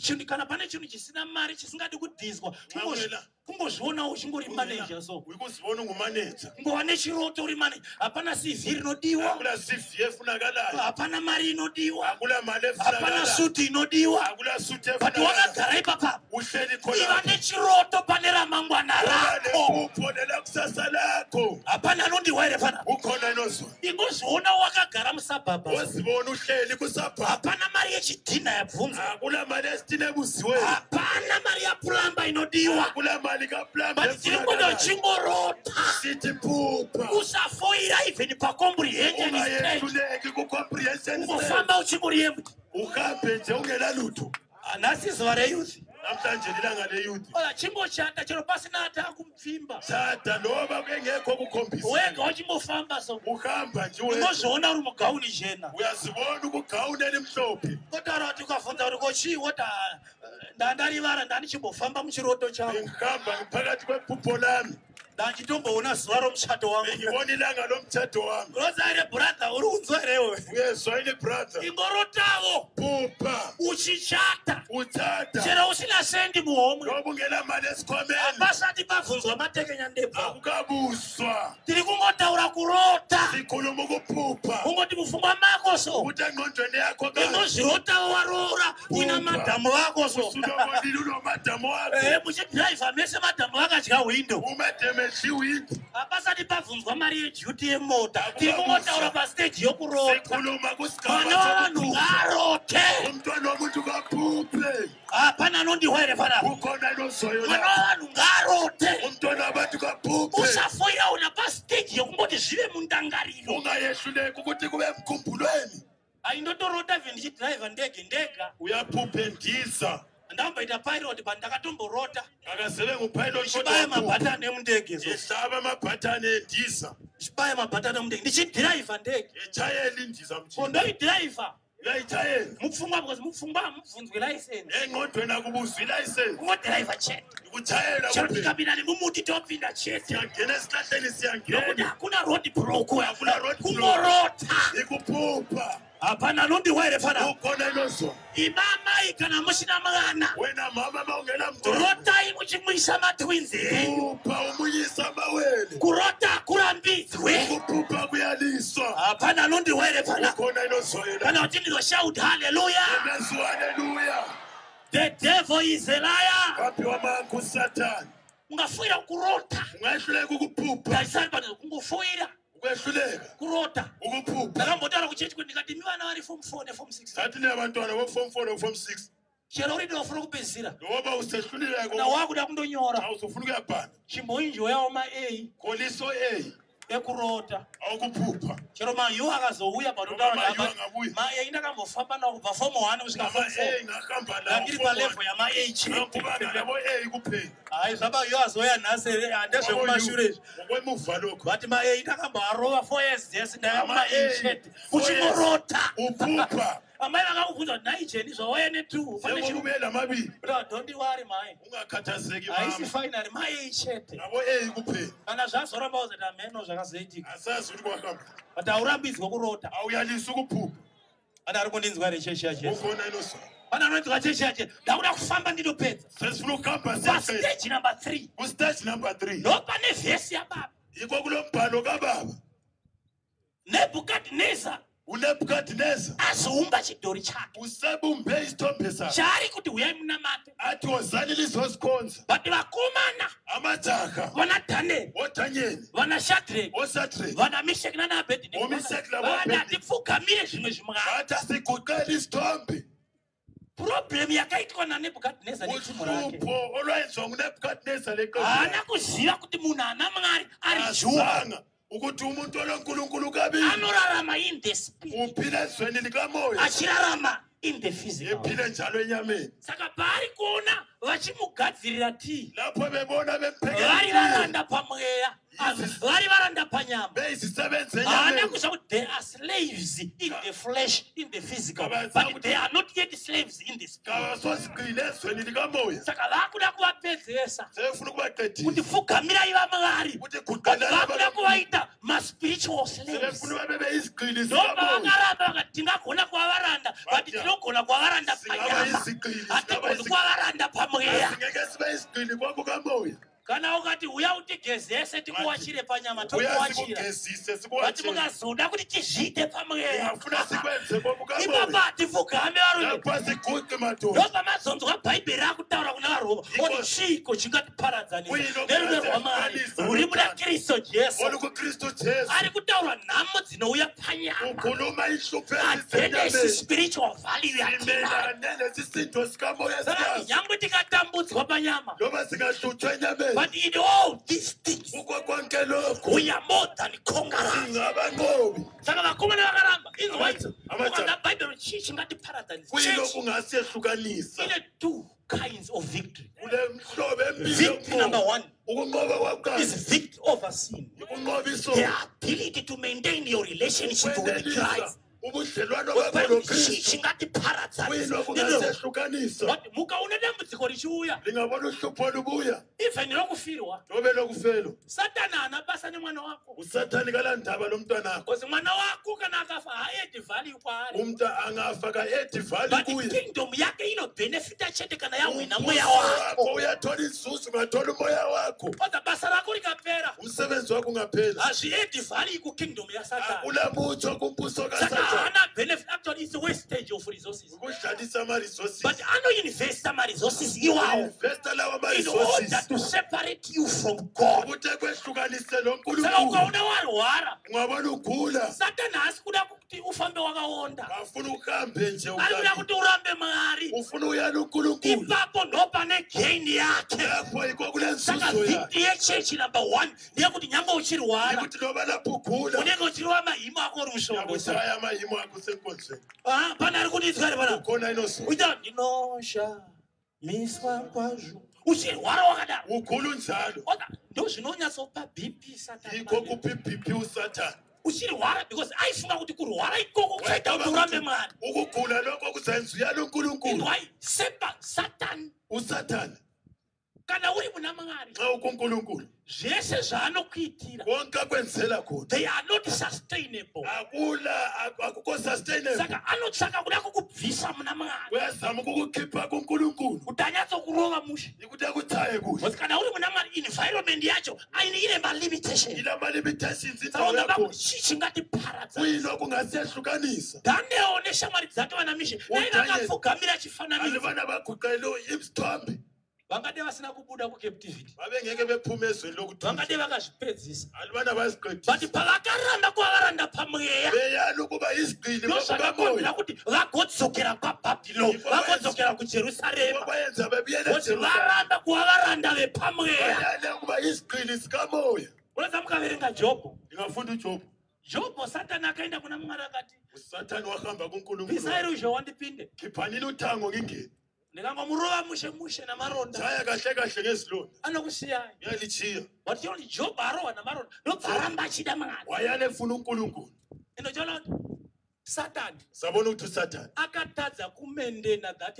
chinhu kana pane chinhu chisina mari chisingadi kudhizwa, Mamela. kungozvionawo uchingori manager so. Ukuzibona ungumaneja. Kungova nechiroto uri manager, hapana CV rinodiwa, Akula CV efunakalayo. hapana mari inodiwa, Akula mali hapana efunakalayo. suti inodiwa, Akula suti but efunakalayo. wakagara ipapapa, Uhleli iva khona. nechiroto pane ramangwana rako. Unephupho lelakusasa lakho. Hapana anondiwa here pana? Ukhona inozwa. Ingozviona wakagara musabhabha, Wazibona uhleli kusabha. hapana mari yechidhina yabvunzwa, Akula mali esitine ebuziweyo. hapana mari yapuramba inodiwa, Akula mali kaplamba but tiri kunge uchingorota. Sithi phupha. Usafoira even pacomprehension stage. Ungayehluleki ku-comprehension stage. Ungofamba uchingori empty. Uhambe nje ungelalutho. Nhasi zuva reyouth. Namhlanje lilanga leyouth. Oza chingoshanda chero pasina ati akumupfimba, Shada noba kungekho kukhombisa. wega uchimbofamba so. Uhamba nje wedwa. Ungozviona uri mugauni jena. Uyazibona ukugawuni elimhlophe. Kotaura kuti ukabvunza kuti kochii, woti "Ah, ndandarivara, ndandichimbofamba muchiroto changu, Ngihamba phakathi kwephupho lami. ndandichitomboona zuva romuchato wangu." Ngibona ilanga lomthetho wami. Unoziva here brother, uri kunzwa here iwe? Uyezwa yini brother? Ingorotavo Phupha. uchichata, Uthatha. chero usina sendi muhomwe. Noba ungenamali esikhwameni. Hapasati pabvunzwa matekenya ndebvu. Akukabuzwa. Tiri kungotaura kurota. Sikhuluma ukuphupha. Kungoti mupfungwa mako so, Ukuthi engqondweni yakho kahle. ingozvirotawo waroora uina madhamu vako so. Usulobolile unomadamu wakho. Eh, muchidhiraivha mese madhamu vakadya hwindo. Umadam edliwindi. Hapasati pabvunzwa mari yeduty yemota. Tiri kungotaura pasiteji yokurota. Sikhuluma kusigaba Mwana wavanhu sokuphupha. ngaarote. Umntwana womuntu kaphuphe. Hapana anondiwa here panapa? Ukhona inozoyo Mwana la. wavanhu ngaarote. Umntwana wabantu kaphuphe. Usafoira una pasiteji yokungoti zvive mundangariro. Ungayehluleki ukuthi kube emkhumbulweni. Aindotorota vhe ndichidhiraivha ndege ndega. Uyaphupha endiza. Ndamboita pilot but ndakatomborota Akazebe ngupilot ndichibaya kodwa uphupha. mabhatani emundege so. Ehlaba amabhathane endiza. Ndichibaya mabhatani emundege ndichidhiraivha ndege. Etshayela indiza mjini. Kondoidhiraivha Uyayitshayela. mupfungwa because mupfungwa hamubvunzwi license. Engqondweni akubuzwa ilayisensi. Kungodhiraivha chete. Ukutshayela Chero kuphela. tikapinda nemumuti topinda chete. Siyangena esihlahleni Nokuti siyangena. hakuna road block. Hakuna road block. Kungorota. Ikuphupha. Hapana anondiwa here panapa? Ukhona inozwa. Imamai kana musina mwana, Wena mama ma ungena mntwana. rotai muchimwisa matwins enyu. Phupha umunyisa amawele. Kurota hakurambidzwe. Ukuphupha kuyaliswa. Hapana anondiwa here panapa? Ukhona inozwa. Kana kuti ndizoshout haleluya. Yesu haleluya. The devil is a liar. Waphiwa amanga uSathane. Ungafoira kurota. Ungayehluleka ukuphupha. Tarisai pano kungofoira Ukwehluleka kurota. ukuphupha. Ndakambotaura kuchechi kuti ndikati imi vana vari form 4 neform 6, Sathi nabantwana bo-form 4 no-form 6. chero uri dofo rokupedzisira, Noba usehluleka kana wakuda kundonyora, awuzofuna ukuyabhala. chimboinjoyawo ma-A Kholiso A ekurota. awukuphupha. Chero mayu akazouya, Noma mayu angabuya. ma-A ndakambofamba nawo kubva form 1 kusvika form 4. Ama-A ngahamba lawo. Ndandiri palevel yama-A chete. Ngakubanga nabo A kuphela. Hayi, zvabayo azoya nhasi here? Handezvekumashure izvi. Ngokwemuva lokho. But ma-A ndakamboarova 4 years yes, ndaiva Ama-A, kuma-A chete. four years. Uchingorota. Uphupha. Amai vakakubvunza kuti nhai Jeni, zvawauya ne2 pane Njengoba ubuye lamabili. Don't worry mai, Ungakhathazeki haisi mama. final, ma-A chete. Nabo A kuphela. Kana zvazoramba uzoti hameno zvakazoitika, Asazi ukuthi kwahamba. but haurambidzwa kurota. Awuyalisi ukuphupha. Pane ari kundinzwa here chechi yaJesu? Ukhona inozwa. Pane anonzwa chechi yache? Ndakuda kufamba ndinopedza. Sesifuna ukuhamba siyafela. Pastage number 3, Kustage number 3. ndopane vhesi yababa. Yikho kulo mbhalo kababa. Nebhukadhineza UNebukadineza azoumba chidhori chake usebumbe isithombe sakhe, chaari kuti huyai munamate. Athi wozani lizosikhonza. But vakomana Amajaha vana Dhanieri, oDanyeli, vana Shadraki, oShadraki, vana Misheki nana Abhedhinego, oMisheki vana nabo-Abednego. hatipfugamire zvimwe zvimwari. Bathi asiguqele isithombe. Purobhuremu yakaitwa naNebhukadhineza neteam rake, Uhlupho olwayenziwa nguNebukadineza leqembu haana kuziva kuti munhu ana Mwari ari juwa azanga ukuthi umuntu olonkulunkulu kabili anorarama in the spirit, uphila ezweni likamoya, achirarama in the physical. ephile njalo enyameni. Saka paari kuona vachimugadzirira tii, Lapho bebona vari bemphekela, varanda pamweya, vari varanda panyama, beyizisebenzi haana enyameni. kuziva kuti they are slaves in the flesh, in the physical, Kabaza but they are not yet slaves in the spirit. Kabasosigqile ezweni likamoya. Saka vakuda kuvapedzesa Sebefuna kuti ukubaqedisa pfugamirai vamwari. ukuthi guqelani. Vakuda kuvaita maspiritual slaves. Sebefuna babe beyizigqili zikamoya. Ndopavakaramba vakati tingagona kuva varanda, but Vatya. tinogona kuva varanda Singava panyama, izigqili, singaba hatigoni izigqili. kuva varanda pamweya. Singeke sibe izigqili kwakukamoya. Kana ukati uya utigezese tikuwachire panyama, Uya tokuwachira, sikugezise, but sikuwachire. mukazoda kuti tizviite pamweya, Ngingafuna sikwenze kwakukamoya. ipapa hatipfugame, varume. Lapho asiguqi, madoda. Ndopamazonzwa Bhaibheri akutaura kuna vaRoma oti chiiko chingatiparadzanisa Kuyini nerudo rwaMwari okungasihlukanisa rwuri muna nothando Kristu Jesu? olukuKristu Jesu. Ari kutaura nhamo dzinouya panyama Ukhuluma inhlupho hatenesi ezisenyameni. spiritual value yatinayo. Simelane nesisindo sikamoya Saka siyazi. nyangwe tikatambudzwa panyama, Noma singahlutshwa enyameni, but in all these things kukho konke lokhu we are more than conquerors. singabanqobi. Saka vakomana vakaramba inzwa Amaja- Bhaibheri, chii chingatiparadzanisa? Kuyini Chechi okungasehlukanisa? ine two kinds of victory. Kule mhlobo emibili Victory number yokunqoba. one Ukunqoba kwakuqala is victory over sin, ukunqoba the isono, ability to maintain your relationship with ukwenelisa Christ. ubudlelwano bakho Bhaibheri, chii noKristu. Kuyini chingatiparadzanisa? okungasehlukanisa? But mukaona dambudziko richiuya, Lingabona uhlupho lubuya, even rokufirwa, nobe lokufelo, Satani haana basa nemwana wako, usathane kalandaba lomntwanakho. because mwana wako kana akafa haaedi value kwaari, Umuntu angafa ka-edi value but kuye. kingdom yake inobhenefita chete kana yahwina mweya Umbuso wako. wakho uyathola inzuzo ungathola umoya wakho. Oza basa rako rikapera, Umsebenzi wakho ungaphela, hazviedi value kukingdom yaSatani. akulamutho kumbuso Saka kaSathane. haana benefit. Actually, it's a wastage of resources, Ukudlalisa ama-resources. but anoinvesta maresources iwawo Investa lawa in order ma-resources to separate you from God. ukuthi ekwehlukanise Saka noNkulunkulu. ukaona warwara, Ungabona ugula, Satani haasi kuda kuti ufambe wakaonda, afuna ukuhambe nje ari kuda ukati. kuti urambe Mwari. Ufuna uyala uNkulunkulu. Ipapo ndo pane gain yake. Lapho yikho kule Saka nzuzo yakhe. victory yechechi number one ndeyekuti nyange uchirwara, Ukuthi noba lapho ugula, unenge uchirova mahimo ako uri mushongo. yakushaya amahimo akho usenkonzweni. Ah, pana ari kundinzwa here pana? Ukhona inoso. Uita ndinosha miswa kwazvo uchirwara wakadaro. Ukhulu njalo. Oda, ndo zvinonyatsopa BP Satani Yikho manje. kuphi BP uSathane. Uchirwara because aifunga kuti kurwara ikoko kuchaita kuti urambe Mwari. Ukugula lokho kuzenza uyala uNkulunkulu. Inzwai, sepa Satani, USathane kana uri muna Mwari, nxa ukuNkulunkulu, zvese zvaanokuitira, konke akwenzela khona, they are not sustainable. Akula akukho sustainable. Saka anotsvaka kuda kukubvisa muna Mwari Uyazama ukukukhipha kuNkulunkulu kuti anyatsokurova mushe, ukuthi akuchaye kuhle. because kana uri muna Mwari, environment yacho aine ine malimitation. Ilama-limitations indawo Saka ungava yakhona. kuti chii chingatiparadza? Kuyini okungasehlukanisa? Daniel neshamwari dzake vana Mishe dai UDaniel. vakapfugamira chifananidzo, Alibana baguqele isithombe, vangade vasina kubuda kucaptivity, babengeke bephume ezweni lokuthula. vangade vakazvipedzisa, Alibana baziqedisa. but pavakaramba kuva varanda pamweya, Beyala ukuba izigqili ndozvakakonzera kwakukamoya. kuti vagodzokera kwaBhabhiloni, vagodzokera kuJerusarema, Kwayenza bebuyele kuti eJerusalema. varamba kuva varanda vepamweya. Bayale ukuba izigqili zikamoya. Unoza mukaverenga Jobho, Ndingafunda uJob. Jobho, Satani akaenda kuna Mwari akati, USathane wahamba kuNkulunkulu. "Bvisai ruzhowa ndipinde." Khiphanini uthango ngingene. Ndikangomurova mushe mushe namaronda, Shaya kahle kahle ngezilonda. anokusiyai. Ngiyalichiya. Wationa kuti Jobho arohwa namaronda, ndobva aramba achida Mwari. Wayale efuna uNkulunkulu. Inochiona kuti Satani Sabona ukuthi uSathane akatadza kumendena that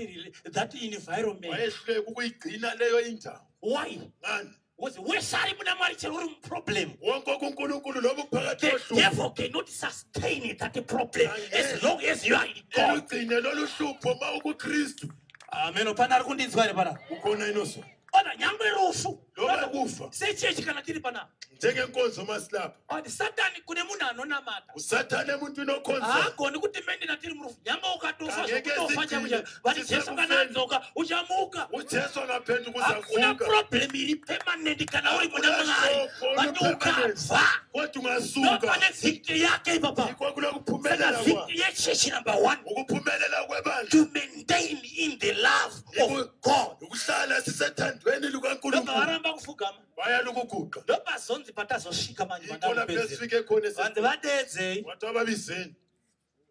environment. wayehluleka ukuyigcina leyo indawo. Why? Ngani? Because wese ari muna Mwari, chero uri muproblem, Wonke okuNkulunkulu loba uphakathi the kohlupho, devil cannot sustain that problem as long as you are in God. elugcine lolu hlupho ma ukuKristu. Amen. Pana ari kundinzwa here pana? Ukhona inoso. Oda nyangwe rufu Loba kufa. Sechechi kana tiri panapa, Njengenkonzo masilapha. ati Satani kune munhu anonamata, Usathane emuntwini okhonzayo. Haagoni kuti mendina tiri murufu, nyange ukatofa, Angeke zvokutofa sigcine, chako, vati Jesu kana sisekufeni. adzoka uchamuka. UJesu angaphenduka Hakuna uzavuka. problem iri permanent kana uri muna Hakuna Mwari. hlupho Vati olupermanent. ukabva, Kodwa ungasuka, ndopane victory yake ipapa. yikho kulokuphumelela Saka kwa victory yechechi number one, ukuphumelela kwebandla to maintain in the love of God. Ukuhlala sisethandweni Ndobva lukaNkulunkulu. varamba kufugama. Bayala ukuguqa. Ndopazonzi patazosvika manje Yikho lapho mandakupedzera. esifike khona. Vanzi vadeedzei. Wathi ababizeni.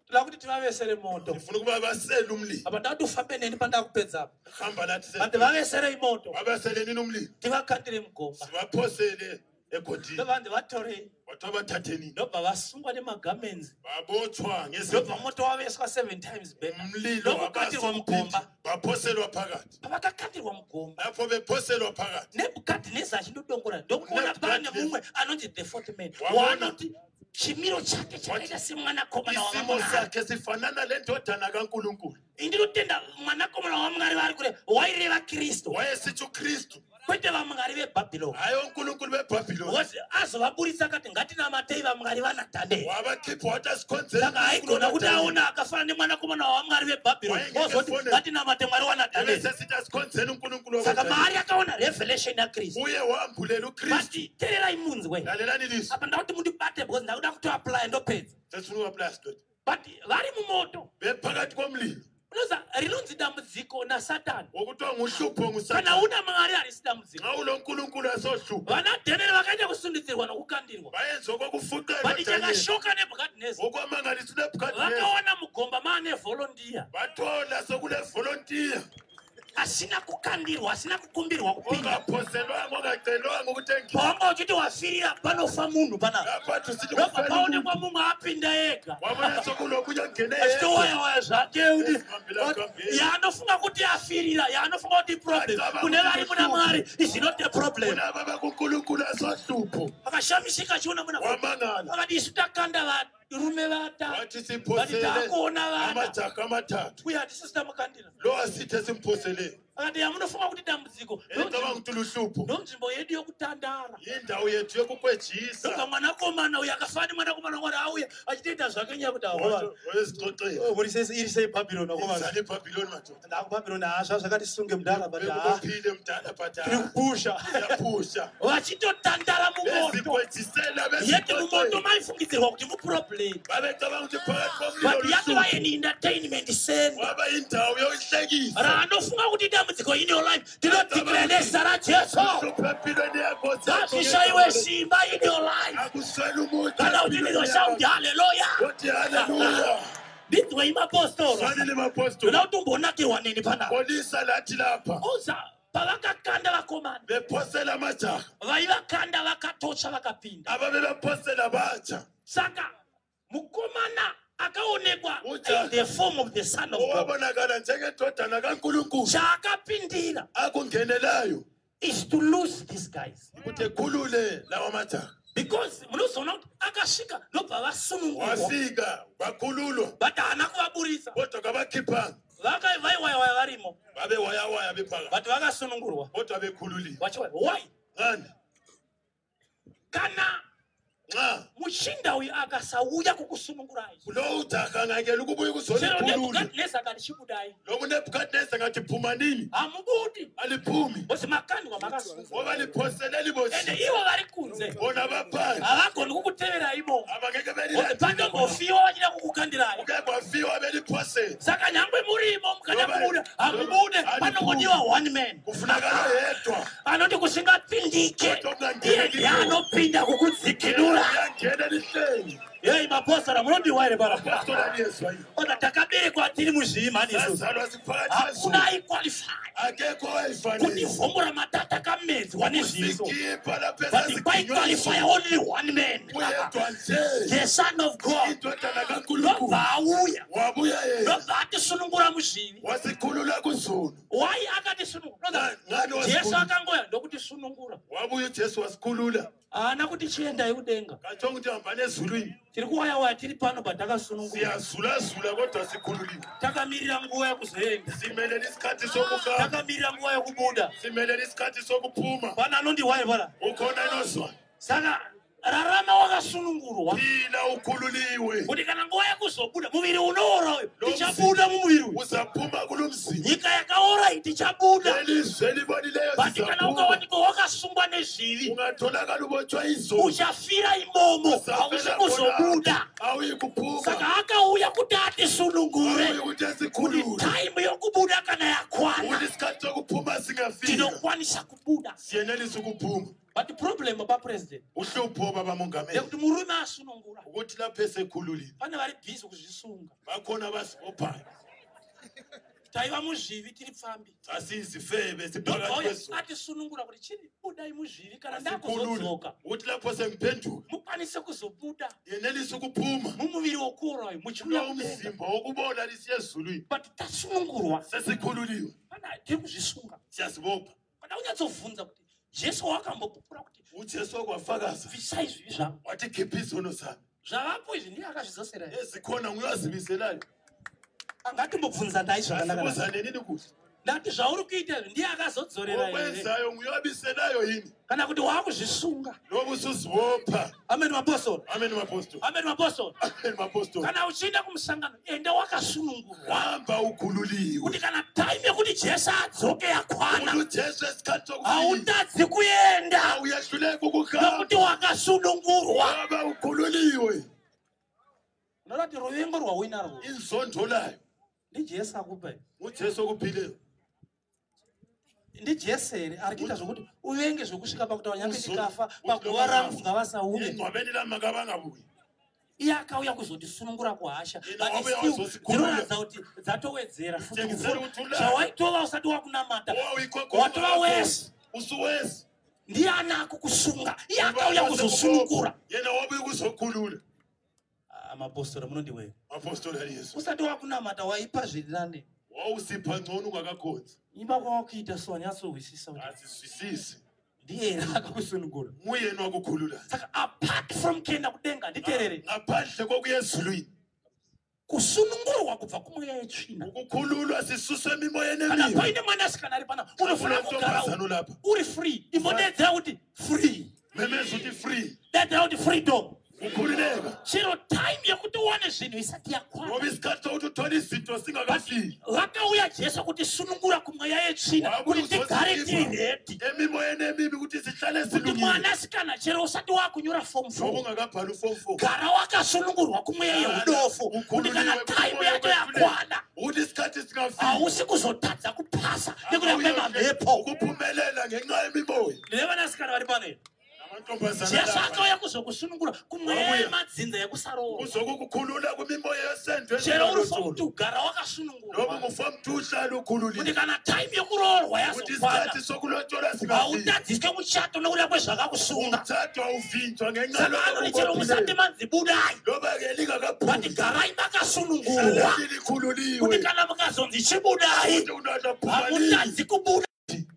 Toda kuti tivavesere moto. Ngifuna ukuba basele umlilo. Apa ndati ufambe neni pandakupedza apa. Hamba nathi. Vanzi vaveserei moto, Babasele nini umlilo? tivakandire mugomba. Sibaphosele egodini. Ndovanzi vatorei. Wathi abathatheni. Ndobva vasungwa nemagamenzi. Babotshwa ngezinto. Ndobva moto waveswa seven times better. Umlilo Ndokukandirwa mugomba. baphoselwa phakathi. Pavakakandirwa mugomba, Lapho bephoselwa phakathi, Nebhukadhineza achindodongora, ndokuona pane mumwe anonzi the fourth man, Waona. waanoti chimiro chake chakaita semwanakomana isimo waMwari. sakhe sifanana lendodana kaNkulunkulu. Indinotenda mwanakomana waMwari vari kure waireva Kristu, Wayesithi uKristu, kwete vamwari veBhabhiloni. hayi onkulunkulu beBhabhiloni. Because azovaburitsa akati ngatinamatei vamwari vanaDhanieri. Wabakhipha wathi asikhonzeni Saka haigona kuti aona akafanana nemwanakomana wamwari veBhabhiloni Wainge ozoti efone. ngatinamate Mwari wanaDhanieri. Ebesesithi asikhonzeni uNkulunkulu Saka wabaDaniel. maari akaona revelation yaKristu. Uye wambulela uKristu. But teererai munzwe. Lalelani lizwi. Apa ndakuti mundibate because ndakuda kutoaplya, ndopedza. Sesifuna uku-aplaya, sidoda. But vari mumoto, Bephakathi komlilo. unoza rinonzi dambudziko naSatani, Okuthiwa nguhlupho kana nguSathane. una Mwari harisi dambudziko. Nxa ulo Nkulunkulu asohlupho. Vana Danieri vakaita kusundidzirwa nokukandirwa, Bayenza okokufuqela but uDaniel. chakashoka Nebhukadhineza, Okwamangalisa uNebhukadineza, vakaona mugomba maane volontiya bathola sekule volontiya asina kukandirwa, asina kukumbirwa kupinda. Ongaphoselwanga, ongacelwanga ukuthi engene. Pawanga uchiti wafirira panofa munhu panapa, Lapha athi usithi ndobva kufela umuntu. paonekwa mumwe apinda ega, Wabona sekulomunye angene yedwa. achitowayawaya zvake kuti Ezihambela kuhambeni. yaanofunga kuti afirira, yaanofunga kuti problem, Acabanga kune kuti vari muna uhlupho. Mwari is not a problem. Kulaba bakuNkulunkulu asohlupho. Akashamisika achiona muna, Wamangala. akati isu takanda varume vata Wathi vati siphosele takuona vana, amajaha amathathu. uye hatisi tamukandira. Lo asithi esimphosele. Akati yamunofunga kuti dambudziko Elicabanga ukuthi luhlupho. ndonzvimbo yedu yokutandara. Yindawo yethu yokukwejisa. Ndobva mwanakomana uyu akafana nemwanakomana wari auya achitoita zvake nyaya kuti Wezixoxela. Iri sei Bhabhironi akomana? Izale iBhabhiloni madoda. Ndakubhabhironi hasva zvakatisunge mudhara, but ha, Bekubophile mdala, but tiri kupusha. siyaphusha. Vachitotandara mumoto, Bezikwejisela yeti mumoto bezixoxela. maifungidzirwa kuti muproblem, Babecabanga ukuthi phakathi komlilo but yatova luhlupho. an entertainment center. Waba yindawo yokuhlekisa. Raanofunga kuti dambudziko in your life, tinodeclare nezita raJesu, Uhlupho empilweni yakho ngazvishayiwe simba in your life. Akuswele umuntu. Kana kuti ndizoshaudi haleluya. Uthi haleluya. Ndidzwei mapostora. Fanele mapostoli. Ndoda kuti umbonakirwa neni panapa. Polisa lathi lapha. Uza pavakakanda vakomana, Bephosela amajaha. vaivakanda vakatotsva vakapinda. Ababebaphosela batsha. Saka mukomana akaonekwa Ujaha. in the form of the Son of God, Owabonakala njengendodana kaNkulunkulu. chaakapindira Akungenelayo is to lose these guys, ukuthi ekhulule lawa majaha. because munozoona kuti akasvika ndobva vasunungurwa, Wafika bakhululwa, but haana kuvaburitsa. Kodwa kabakhiphanga. Vaiwaiwaya varimo, Babewayawaya bephakathi, but vakasunungurwa. kodwa bekhululiwe. Vachiwa why? Ngani? Kana Nxa muchinda uyu akasauya kukusunungurai, lo ujaha angakela ukubuya chero ukuzolikhulula, Nebhukadhineza akati chibudai, lo muNebhukadineza ngathi phumanini, hamubudi, aliphumi, because makandwa makasungwa, ngoba liphosele ende liboshiwe. ivo vari kunze Bona baphandle havagoni kukuteverai imomo, abangeke Kuti belilandele. pandombofiwa vachida kukukandirai. Kuke kwafiwa beliphosele. Saka nyangwe murimo mukada Ngoba- kubuda hamubude, Aliphumi. panongodiwa one man Kufunakala yedwa. anoti kusingapindike, Kodwa iye kungangeneki. ndiye anopinda kukudzikinura. Uyangena lihleli. Yei mapostora, munodiwa here para? Pastor aliyezwa yini? Ona takaberekwa tiri muzvima nesu, Sazalwa siphakathi hakuna kwezulu. aiqualify Akekho kuti owayifanele. vhomora matata akamedzwa nezviso, Sikhipha lapha but esasigqinywa kwaiqualify only one man, uyedwa nje. the Son of God. Indodana kaNkulunkulu. Ndobva auya, Wabuya yena. ndobva atisunungura muzvivi. Wasikhulula kuzulu. Wai akatisunungura? Ngani Jesu wasikhulula? akangoya ndokutisunungura. Wabuya uJesu wasikhulula. Haana kuti chiendai kudenga. Kachonga ukuthi hambani ezulwini. Tiri kuwaya-waya tiri pano patakasunungurwa. Siyazulazula kodwa sikhululiwe. Takamirira nguva yekuzoenda. Simelele isikhathi sokuhamba. Takamirira nguva yekubuda. Simelele isikhathi sokuphuma. Pana anondiwai pana. Ukhona enozwayo. Saka rarama wakasunungurwa. Phila ukhululiwe. Kuti kana nguva yekuzobuda muviri unoora uyu tichabuda mumuviri uyu. Uzaphuma kulo mzimba. Nyika yakaora iyi tichabuda. Lelizwe elibolileyo But kana sizaphuma. ukawanikwa wakasungwa nezvivi Ungatholakala ubotshwa izolo. uchafira imomo hausi kuzobuda. Awuyi kuphuma. Saka akauya kuti atisunungure. Awuyi ukuthi Kuti asikhulule. taimu yokubuda kana yakwana Ukuthi isikhathi sokuphuma singafika. tinokwanisa kubuda. Siyenelisa ukuphuma. But problem bapresident Uhlupho baba mongameli. ndekuti murume asunungura Ukuthi lapho esekhululile pane vari bhizi kuzvisunga. bakhona abazibophayo. Taiva muzvivi tiri pfambi. Sasiyizifebe siphakathi Ndobva uya kwezulu. atisunungura kuti chiri budai muzvivi kana Asikhulule. ndakuzodzoka Ukuthi lapho sengiphenduka mukwanise kuzobuda yenelisa ukuphuma. mumuviri wokuora uyu muchiuya Kulo kudenga. umzimba wokubola lisiya ezulwini. But tasunungurwa Sesikhululiwe. pana tiri kuzvisunga. Siyazibopha. Kana unyatsovhunza kuti Jesu wakambopupura kuti uJesu wakwafakaza bvisai zvivi zvangu. wathi khipha izono zami. Zvavapo izvi ndiye akazvidzosera here? Ezikhona nguyazibiselayo. Angatimbobvunza ndai zvakanaka. Asibuza nenini kuhle. Ndati zvauri kuita izvi ndiye akazodzorera here? Okwenzayo nguyabiselayo yini? Kana kuti waakuzvisunga. Lobu usuzibopha. Amen mapostori. Amen mapostoli. Amen mapostori. Amen mapostoli. Kana uchienda kumusangano enda wakasunungurwa. Hamba ukhululiwe. Kuti kana time yekuti Jesu adzoke yakwana Ukuthi uJesu esikhathi sokufika hautadzi kuenda uyehluleka ukuhamba. nokuti wakasunungurwa. Ngoba ukhululiwe. Unoda kuti ruvengo rwauinarwo Inzondo layo ndiJesu akupa here? uJesu okuphileyo. ndiJesu here ari kuita zvokuti uvenge zvokusvika pakutaura nyange Uzo- ndikafa uthi paguva rangu ngavasauye. Engcwabeni lami makabangabuyi. Iye akauya kuzotisunungura kuhasha Yena but wauya still wazosikhulula. dzinoratidza kuti dzatowedzera futi Thengisela kupfuura. ukuthi ulala. Zvawaitova usati wakunamata Owawuyikhokho watova wese usuwesi. ndiye anako kusunga iye akauya kuzosunungura. Yena wabuya ukuzokhulula. Ah, mapostori munondiweyo. Apostoli aliyesu. Usati wakunamata waipa zvirinane. Wawusipha ngcono ungakakhonzi. Imba kwawakuita so wanyatsohwisisa kuti Asizwisisi. ndiye here akakusunungura. Nguyena wakukhulula. Saka apart from kuenda kudenga nditeerere. Ngaphandle kokuya ezulwini. Kusunungurwa kubva kumweya yetsvina. Ukukhululwa sisuswe emimoyeni Kana emibi. paine mwanasikana ari pana unofanira kugara Untombazana olapha. uri free. Imbodedzera kuti free. Memeza uthi free. Dedzera kuti freedom. Ukhululeka. Chero time yekuti uwane zvinhu isati yakwana. Ngoba isikhathi sokuthi uthole izinto singakafiki. Vakauya Jesu kuti sunungura kumweya yetsvina Wabuya kuti tigare tiri uzosikhipha ready. Emimoyeni emibi ukuthi sihlale Kuti silungile. mwanasikana chero usati wakunyora form Ngoba 4 ungakabhali uform 4. gara wakasunungurwa kumweya yeudofo kuti kana time yacho yakwana Ukuthi isikhathi singafiki. hausi kuzotadza kupasa nekuda kwemamhepo. Ukuphumelela ngenxa yemimoya. Ndine vanasikana vari pano here. Namantombazana Jesu lapha. akauya kuzokusunungura kumweya Wauya. yemadzinza yekusaroorwa. Uzokukukhulula kwimimoya yesendo Chero uri form ezingalotsholo. 2 gara Noma wakasunungurwa. unguform 2 uhlale ukhululile. Kuti kana time yekuroorwa Ukuthi yazokwana isikhathi sokulotsholwa singafiki. hautadziswe muchato nekuda kwezvakakusunga. Umthatho awuvinjwa ngenxa Saka anoti chero musati manzi budai Loba ke but lingakaphumi. garai makasunungurwa. Hlalani Kuti likhululiwe. kana mukazonzi chibudai Ukuthi unataphumalile. hamutadzi kubuda.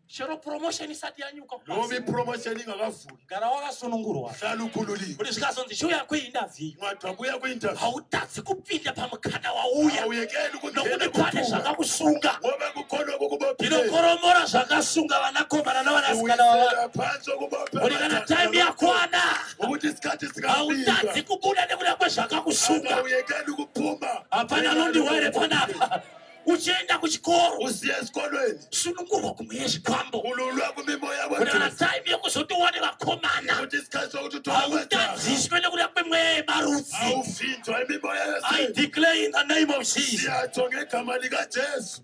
Chero promotion isati yanyuka Noma kubasa. ipromotion ingakavuli. Gara wakasunungurwa. Hlala ukhululiwe. Kuti zvikazonzi chiuya kuinterview Ungathi kwi-interview. hautadzi kupinda pamukana wauya Awuyekeli ukungena nokuti pane kuthuba. zvakakusunga. Ngoba kukhona okukubophileyo. Ndinokoromora zvakasunga vanakomana navanasikana vava. Uwisela phansi okubophe Kuti kana time yakwana ukuthi isikhathi hautadzi singafika. kubuda nekuda kwezvakakusunga. Awuyekeli ukuphuma. Hapana anondiwere panapa. Uchienda kuchikoro Usiya esikolweni. sunungurwa kumweya yezvikwambo. Khululwa kwimimoya Kuti kana yabodoti. time yekuzoti uwane vakomana Ukuthi isikhathi sokuthi uthole amajaha. hautadziswe nekuda kwemweya yemarudzi. Awuvinjwa imimoya I yesendo. declare in the name of Jesus. Siyatsho ngegama likaJesu.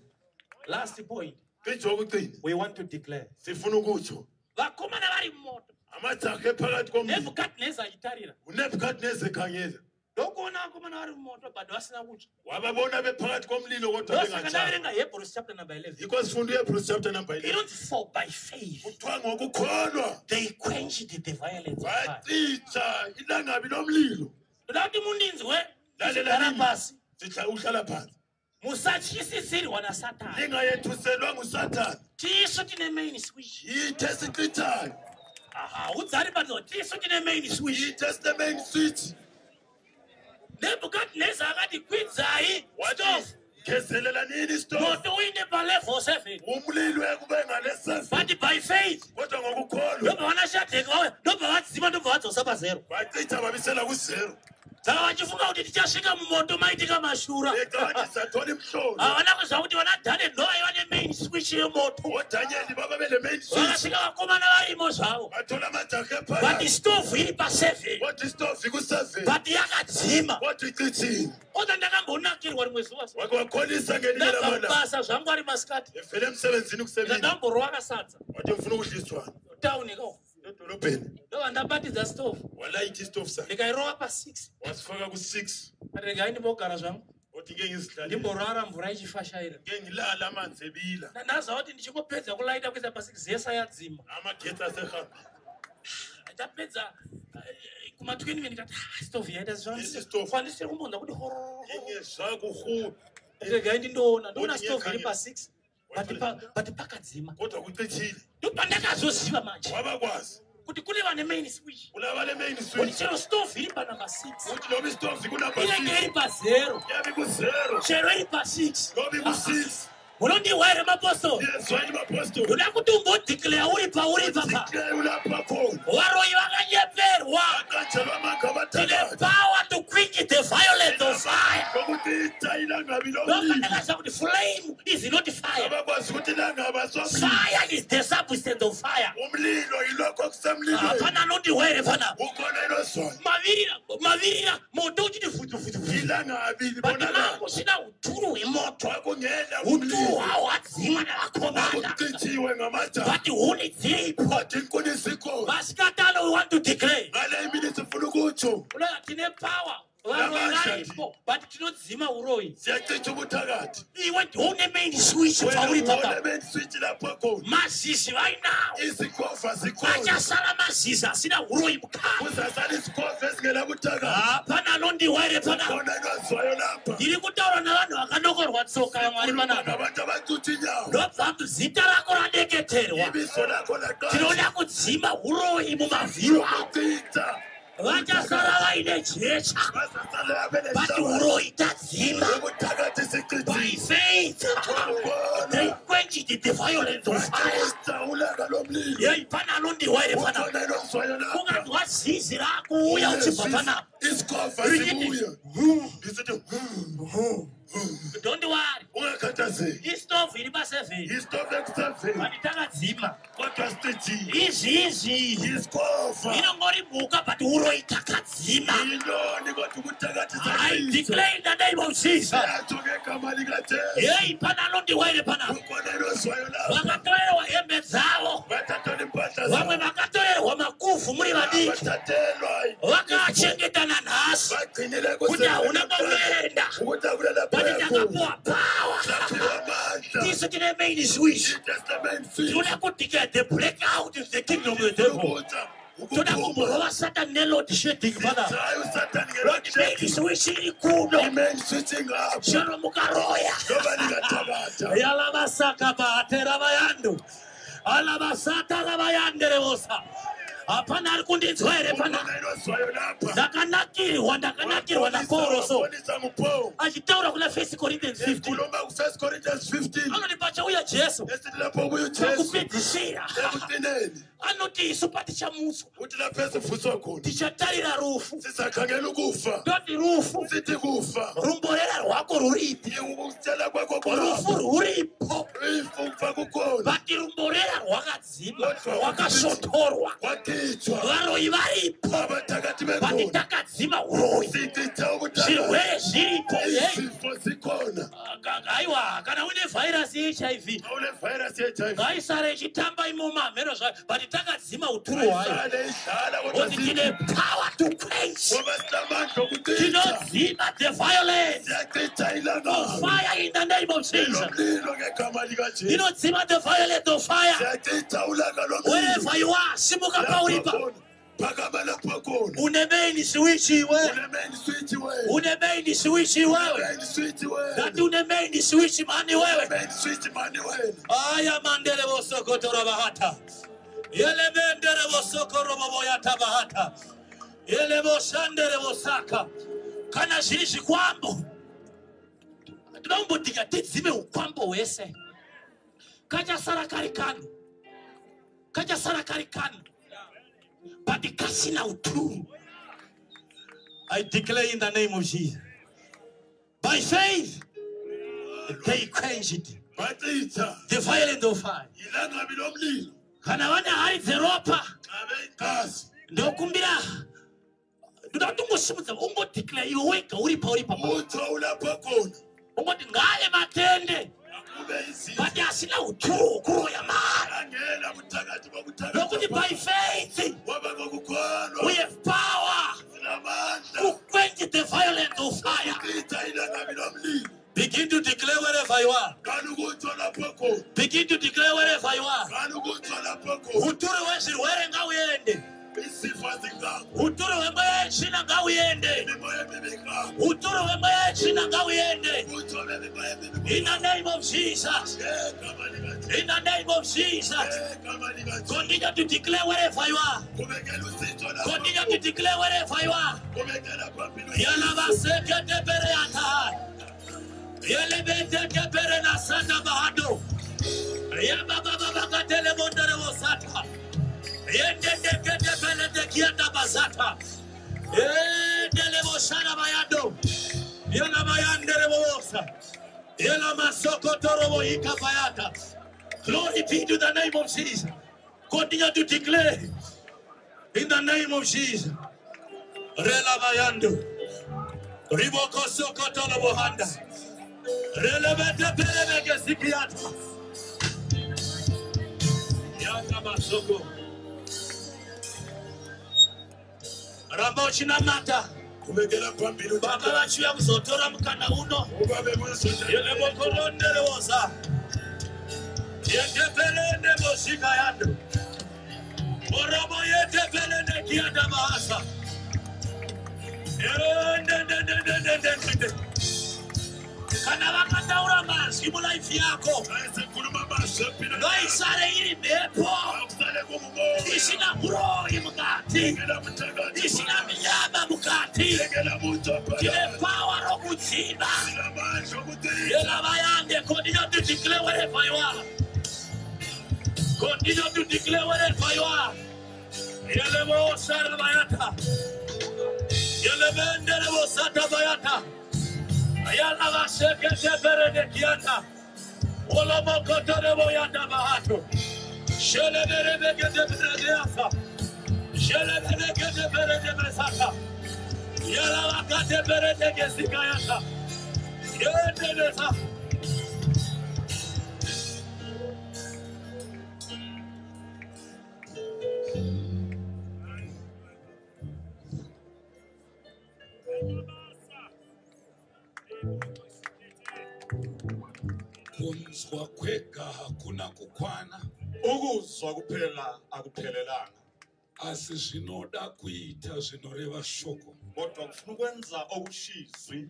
Last point Cisho okugcina. we want to declare. Sifuna ukutsho. Vakomana vari mumoto. Amajaha ephakathi komlilo. Nebhukadhineza achitarira. uNebukadnezar ekhangela. Ndokuona vakomana vari mumoto but vasina kutsva. Wababona bephakathi komlilo kodwa Ndosaka bengatshanga. ndaverenga Hebrews chapter number 11. Yikho sifunda uHebrews chapter number 11. Inonzi for by faith Kuthiwa ngokukholwa they quenched the violence of fire. wacitsha ilangabi lomlilo. Ndoda kuti mundinzwe Lalela gara nini? pasi. Sihla uhlala phansi. Musatyisisirwa naSatani. Lingayethuselwa nguSathane. Tisu tine main switch. Yithe esicithayo. Aha, udzari pano tisu tine main switch. Yithe esine main switch. Nebhukadhineza akati kwidzai Wathi stove gezelelani isitofu. Moto uinde palevel 7, Umlilo ekube ngale 7. but by faith Kodwa ngokukholwa ndobva vana Shadheki vauya, ndobva vadzima, ndobva vadzosa pazero. Bachitha babisela ku-zero. Saka vachifunga kuti tichasvika mumoto maitika mashura. Becathi sathola imhlolo. Havana kuziva kuti vana Daniel ndo vaiva nemain switch yemoto. ODanyeli baba bele main switch. Vakasvika vakomana varimo zvavo, Bathola amajaha but phakathi. stovhu iri pa7, Kodwa isitofu ku-7. but yakadzima. Kodwa icithile. Kodwa ndakambonakirwa rimwe zuva. Wake wakholisa ngelinye Ndabva lamalanga. kubasa zvangu ari masikati. Evela emsebenzini kusemini. Ndandamborova kasadza Wathi ngifuna ukudla isitshwala. tauni ko. Edolobheni. Ndobva ndabatidza stovhu, Walayitha isitofu sakhe. ndikairova pa6. Wasifaka ku-6. Regai ndimbogara zvangu, Wathi ngeke ngizihlalele. ndimborara mvura ichifashaira. Ngeke ngilale amanzi ebila. Ndaziva kuti ndichingopedza kulaita kuisa pa6, zesa yadzima. Amagetsi asehambile. Ndapedza kuma20 ndikati, "Ah, stovhu yaita Isi stove. kwandisiri kumbonzwa kuti hororo." Ngingezwa kuhu. Regai ndindoona, ndoona Kuti stovhu iri nyekhanya. pa6, but pakadzima. Kodwa kucithile. Ndopandakazoziva manje Wabakwazi. Kuti kune vane main switch, Kulaba le main kuti switch. chero stovhu iri panumber 6 Uthi noma isitofu kunumber inenge 6. iri pazero, Yabe ku-zero. chero iri pa6. Noba iku-6. Munondiwa here, mapostori? Yezwani bapostoli. Ndoda kuti umbodeclare uri pauri papa. Declare ulapha khona. Varoyi vakanyeperwa. Aqanjelwa amanga Tine abathakathi. power to quench the violence of fire. Ngokuthi itha ilangabi lomlilo. Ndopandakaziva kuti flame is not fire. Abakwazi ukuthi ilangabi asomlilo. Fire is the substance of fire. Umlilo yilokho okusemlilweni. Hapana anondiwa here panapa? Ukhona inozwayo. Mavirira mavirira moto uchiti futu futu futu, Ilangabi but libonakala. makusina uturu hwemoto. Kwakungena Uturu umlilo. hwawo hwadzimwa navakomana, Kucithiwe ngamajaha. but huni dziripo. Kodwa inkuni zikhona. Vasikatano, we want to declare. Ngale imini sifuna ukutsho. Unoona tine power, varoyi varipo, but tinodzima uroyi. Siyachitha ubuthakathi. Iwe ndiune main switch pauri papa. Wena main switch lapho khona. Mazizi vainawo. Izikhova zikhona. Achasara mazizi asina uroyi mukati. Kuzasala izikhova ezingenabuthakathi. Hapana anondiwa here panapa? Khona inozwayo lapha. Ndiri kutaura navanhu vakanokorwa tsoka yaMwari Khuluma panapa. nabantu abacutha inyawo. Ndobva zita rako radeketerwa. Ibizo lakho laqala. Tinoda kudzima uroyi mumavhiro avo. Ukuchitha. Vachasara vaine jecha, Bazasala but beneshaba. uroyi tadzima. Ubuthakathi By sichithile. faith they quenched the violence of fire. Bachitha ulaka lomlilo. Yei, pana anondiwa here panapa? Ukhona inozwayo lapha. Unganzwa zizi rakuuya uchibva panapa Isikhova richiti, sibuya. Lisithi "Don't worry." Ungakhathazeki. Istovhu iri pa7, Isitofu eku-7. but takadzima. Kodwa sichithile. Izvi izvi Isikhova. inongori mhuka, but uroyi takadzima. Yintoni kodwa ubuthakathi I sachitha. declare in the name of Jesus. Siyatsho ngegama likaJesu. Yei, pana anondiwa here panapa? Ukhona inozwayo lapha. Vakatorerwa hembe dzavo. Bathathelwa impahla Vamwe zabo. vakatorerwa makuvhu muri vadiki. Bathathelwa. Vakachengeta nanhasi Bagcinile kuti hauna kwaunoenda, ukuthi akuna lapho but uya khona. takapuwa power. Saphiwa amandla. Tisu tine main switch. Testament switch. Tinoda kudeclare the breakout of the kingdom of the devil. Ukutsha. Toda Ukuphuma. kumborova Satan neload shedding panapa. Hayi uSathane Main ngeload switch iri kuno. I-main switch ingapha. Chero mukaroya. Noma ningathakatha. Yalavasaka bahatera vayandu alavasata ravayanderevosa. Hapana ari kundinzwa here panapa? Ukhona inozwayo lapha. Ndakanakirwa, ndakanakirwa naPauro so Wabonisa nguPaul. achitaura kuna 1 Corinthians 15. Ekhuluma ku-1 Corinthians 15. Anoti pachauya Jesu Esithi lapho kubuya uJesu. pakupedzisira, Ekugcineni. anoti isu patichamutswa Uthi lapho esivuswa khona. tichatarira rufu. Sizakhangela ukufa. Toti rufu, Sithi kufa. rumborera rwako ruripi? Ukutshela kwakho Rufu kulapho. rwuripo, Ifu kufa kukhona. but rumborera rwakadzima, rwakasvotorwa. Kwakhitshwa. Varoyi varipo, Abathakathi but bekhona. takadzima uroyi. Sichitha ubuthakathi. Zvirwere zviripo. Hey. Izifo zikhona. Aiwa, kana une vhairasi yeHIV, Awule virus ye-HIV. ngaisare ichitamba imomo, hamheno zvayo, but takadzima uturu hwayo. Ayisale idlala kodwa Kuti tine power to quench. ngoba sinamandla okuchitha. Tinodzima the violence Siyachitha of ilangabi. fire in the name of Jesus. Lomlilo ngegama likaJesu. Tinodzima the violence of fire. Siyachitha ulaka lomlilo. Wherever you are, simuka pauri Lapho pa. khona. Phakama lapho khona. Une main switch iwe. Une main switch wena. Une main switch iwewe. Main switch wena. Ngati une main switch mani wewe. Main switch mani wena. Aya mandele vosokotora bahata. Yele mendere vosokoro voboyata bahata. Yele voshandere vosaka. Kana zviri zvikwambo, toda kumbodhika tidzime ukwambo hwese. Kachasara kari kanu, kachasara kari kanu, but kasina uturu. I declare in the name of Jesus, by faith they quenched Bachitha the violence of fire. ilangabi lomlilo. Kana vane hari dzeropa, Ngabe igazi. ndokumbira, ndoda kuti ungosimudza, ungodeclare iwe wega uri pauri papa. Utho ulapho khona. Ungoti ngaave matende, Akube izizwe. but asina uturu hwekuroya mari. Angena buthakathi bokuthakatha. Nokuti by faith Ngoba ngokukholwa we have power sinamandla. to quench the violence of fire. Chitha ilangabi lomlilo. Begin to declare wherever you are. Qala ukutho lapho khona. Begin to declare wherever you are. Qala ukutho lapho khona. Uturu hwezvirwere ngauende. Isifo singakho. Uturu hwemweya yetsvina ngauende. Imimoya emibi ingakho. Uturu hwemweya yetsvina ngauende. Utho bemimoya emibi. In the name of Jesus. Ngegama likaJesu. In the name of Jesus. Ngegama likaJesu. Continue to declare wherever you are. Qhubekela usitho lapho Continue to declare wherever you are. Qhubekela phambili usitho. Yalabaseketebereata. Yelebetekeberenasata bahado. Yabababakatelebonderewosata. Yendendeketepeletekiatabasata. Edelebosharabayado. Yelabayanderebosa. Yelamasokotoroboikabayata. Glory be to the name of Jesus. Continue to declare in the name of Jesus. Relabayando. Riboko sokotolo bohanda. Relebete pelebeke sikiata. Yanga masoko. Ramba uchinamata. Qhubekela phambili Baba vachiuya kuzotora mukana uno. Ubabe kuzotha. Yelebokoronderewoza. Yetepelende bosika yando. Orobo yetepelende kiata bahasa. Yendendendendendende. Kana vakataura mazwi mulaifi yako, Ayesekhuluma amazwi empilweni yakho. ngaisare iri mhepo Akusale kungumoya. isina huroyi mukati, Yekela buthakathi. isina minyama mukati. Yekela butho Tine phakathi. power rokudzima. Sinamandla okuchitha. Yelabayande, continue to declare wherever you are. Continue to declare wherever you are. Yelebosarabayata. Yelebendelebosatabayata. Yalabasheketeberedekiata. Olomokotoreboyatabahato. Sheleberebeketeberedeasa. Shelebereketeberedebesata. Yalabakateberedekesikayata. Yendelesa. Kunzwa kwega hakuna kukwana, Ukuzwa kuphela akuphelelanga, asi zvinoda kuita zvinoreva shoko. Kodwa kufuna ukwenza okushizwi.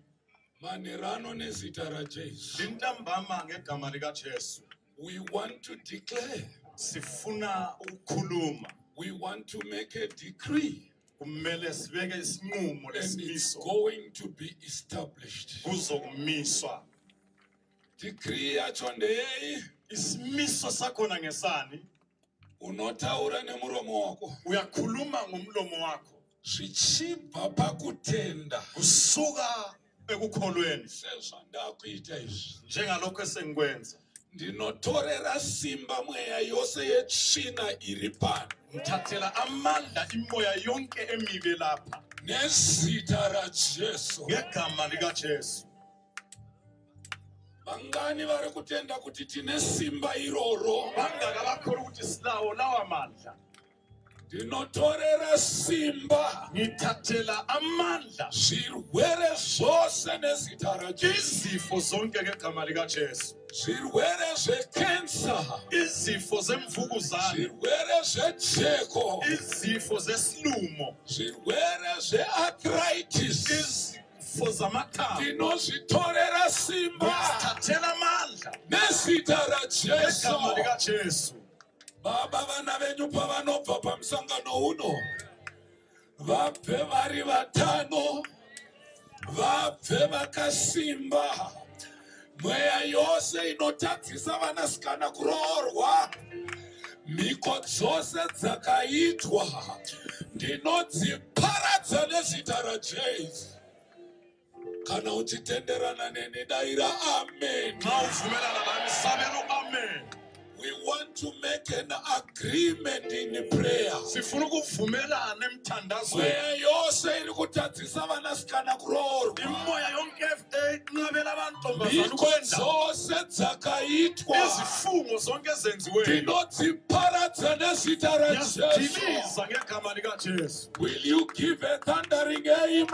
Manerano nezita raJesu, Lintambama ngegama likaJesu, we want to declare, sifuna ukukhuluma. We want to make a decree, Kumele sibeke isinqumo and it's lesimiso. going to be established. Kuzokumiswa. Decree yacho ndeyei? Isimiso sakhona ngesani? Unotaura nemuromo wako Uyakhuluma ngomlomo wakho zvichibva pakutenda, kusuka ekukholweni, sezvandakuita izvi. Njengalokho esengikwenza. Ndinotorera simba mweya yose yetsvina iri pano Ngithathela amandla imoya yonke emibi lapha nezita raJesu. Ngegama likaJesu. Vangani vari kutenda kuti tine simba iroro? Bangaka bakholwa ukuthi silawo lawa mandla? Ndinotorera simba Ngithathela amandla zvirwere zvose nezita raJesu. izifo zonke ngegama likaJesu. Zvirwere zvekensa, Izifo zemvukuzane, zvirwere zvejeko, izifo zesilumo, zvirwere zvearthritis, izifo zamathambo, ndinozvitorera simba ngithathela amandla nezita raJesu. ngegama likaJesu. Baba, vana venyu pavanobva pamusangano uno, vabve vari vatano. Vabve vakasimba. Mweya yose inotadzisa vanasikana kuroorwa, mhiko dzose dzakaitwa ndinodziparadza nezita raJesu. Kana uchitenderana neni, daira amen. Nxa uvumelana nami, sabela u-amen. We want to make an agreement in prayer. Sifuna ukuvumelana emthandazweni. Mweya yose iri kutadzisa vanasikana kuroorwa, Imoya yonke enqabela amantombazana mhiko ukwenda, dzose dzakaitwa izifungo zonke ezenziweyo ndinodziparadza nezita raJesu. ngiyazidiliza ngegama likaJesu. Will you give a thundering amen?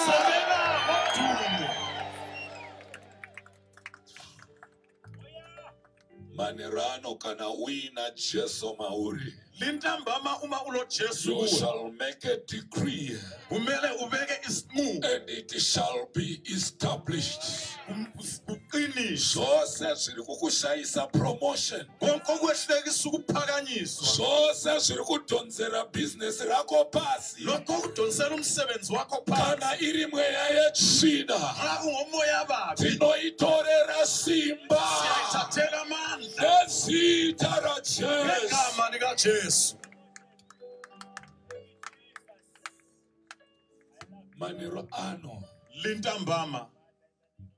Sabela ngodumo. Manherano, kana uina Jesu mauri, Lintambama uma uloJesu you kuwe, shall make a decree kumele ubeke isinqumo, and it shall be established. Uqiniswe. Zvose zviri kukushayisa promotion, Konke okwehlekisa ukuphakanyiswa, zvose zviri kudhonzera bhizinesi rako pasi, lokho okudonsela umsebenzi wakho phansi, kana iri mweya yetsvina, nxa kungomoya babi, tinoitorera simba siyayithathela amandla nezita raJesu. ngegama likaJesu. Manheru ano, Lintambama,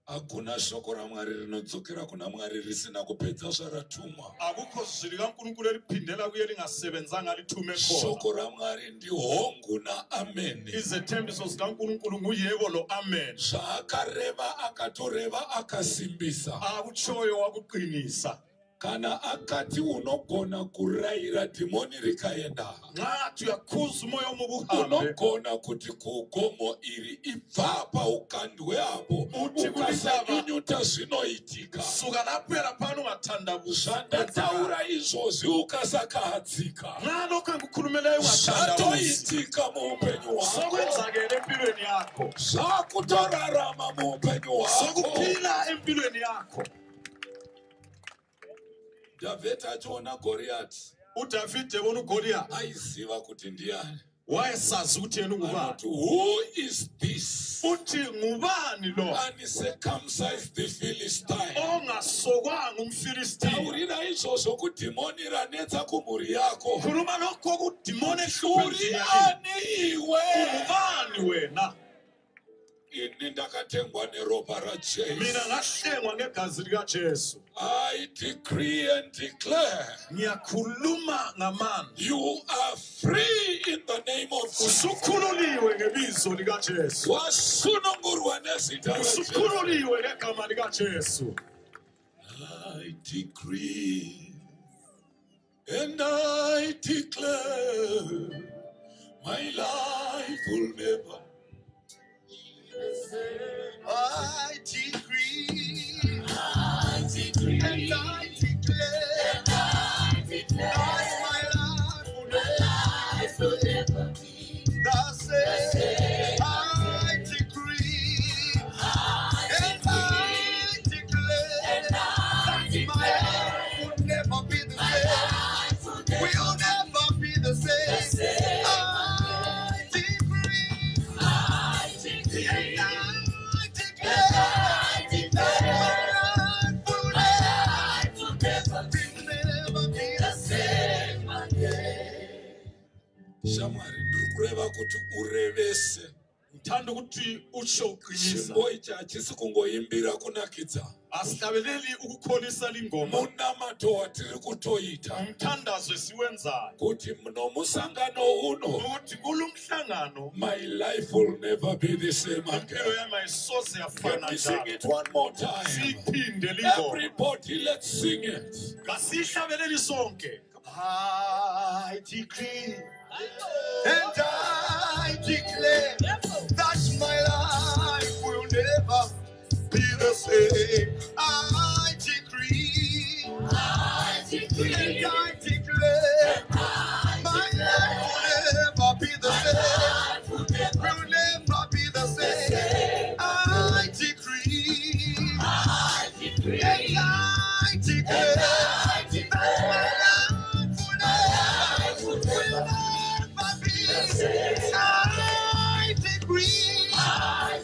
hakuna shoko raMwari rinodzokera kuna Mwari risina kupedza zvaratumwa. Akukho zwi likaNkulunkulu eliphindela kuye lingasebenzanga lithume khona. Shoko raMwari ndihongu naameni. Izethembiso zikaNkulunkulu nguyebo lo amen. Zvaakareva akatoreva akasimbisa. Akutshoyo wakuqinisa. Kana akati unogona kurayira dhimoni rikaenda, Nxa athi uyakhuza umoya omubi uhambe, unogona kuti kugomo iri ibvapa ukandwe apo, Uthi ukasanyunyuta zvinoitika. Suka lapho uye laphana ungathandabuzi. Zvandataura izvozvi ukasakahadzika, Nxa lokhu engikukhulumeleyo ungathandabuzi, zvatoitika muupenyu hwako, sokwenzakele empilweni yakho, zvakutorarama muupenyu hwako. Sokuphila empilweni yakho. Dhavhidhi achiona Goriyati, UDavide ebona uGoliyathi, aiziva kuti ndiani. Wayesazi ukuthi yena ungubani. Anoti, "Who is this Uthi ngubani lo uncircumcised the Philistine?" ongasokwanga umFilistiya? Taurira izvozvo kudhimoni ranetsa kumhuri yako. Khuluma lokho kudimoni Uri ehlupheni. ani iwe? Ungubani wena? Ini ndakatengwa neropa raJesu. Mina ngahlengwa ngegazi likaJesu. I decree and declare Ngiyakhuluma ngamandla, you are free in the name of Jesus. Usukhululiwe ngebizo likaJesu. Wasunungurwa nezita raJesu. Usukhululiwe ngegama likaJesu. I decree and I declare my life will never. I decree, and I declare that my life will never be the same. I decree, and I declare that my life will never be the same. Will never be the same. I decree, and I declare that my life will never be the same again. Shamwari, ndiri kureva kuti urevese. Ngithanda ukuthi utsho uqinisa. Chimbo ichi hachisi kungoimbira kunakidza. Asihlabeleli ukukholisa lingoma. Munamato watiri kutoita Umthandazo esiwenzayo kuti nomusangano uno, ukuthi kulo mhlangano, my life will never be the same impilo again. yami ayisoze Can yafana we sing njalo. it one more time? Siyiphinde lingoma. Everybody, let's sing it. Kasiyihlabeleli sonke. I decree and I declare that my life will never be the same. I decree and I declare my life will never be the same. Will never be the same. I decree and I declare that my life will never be. I decree, I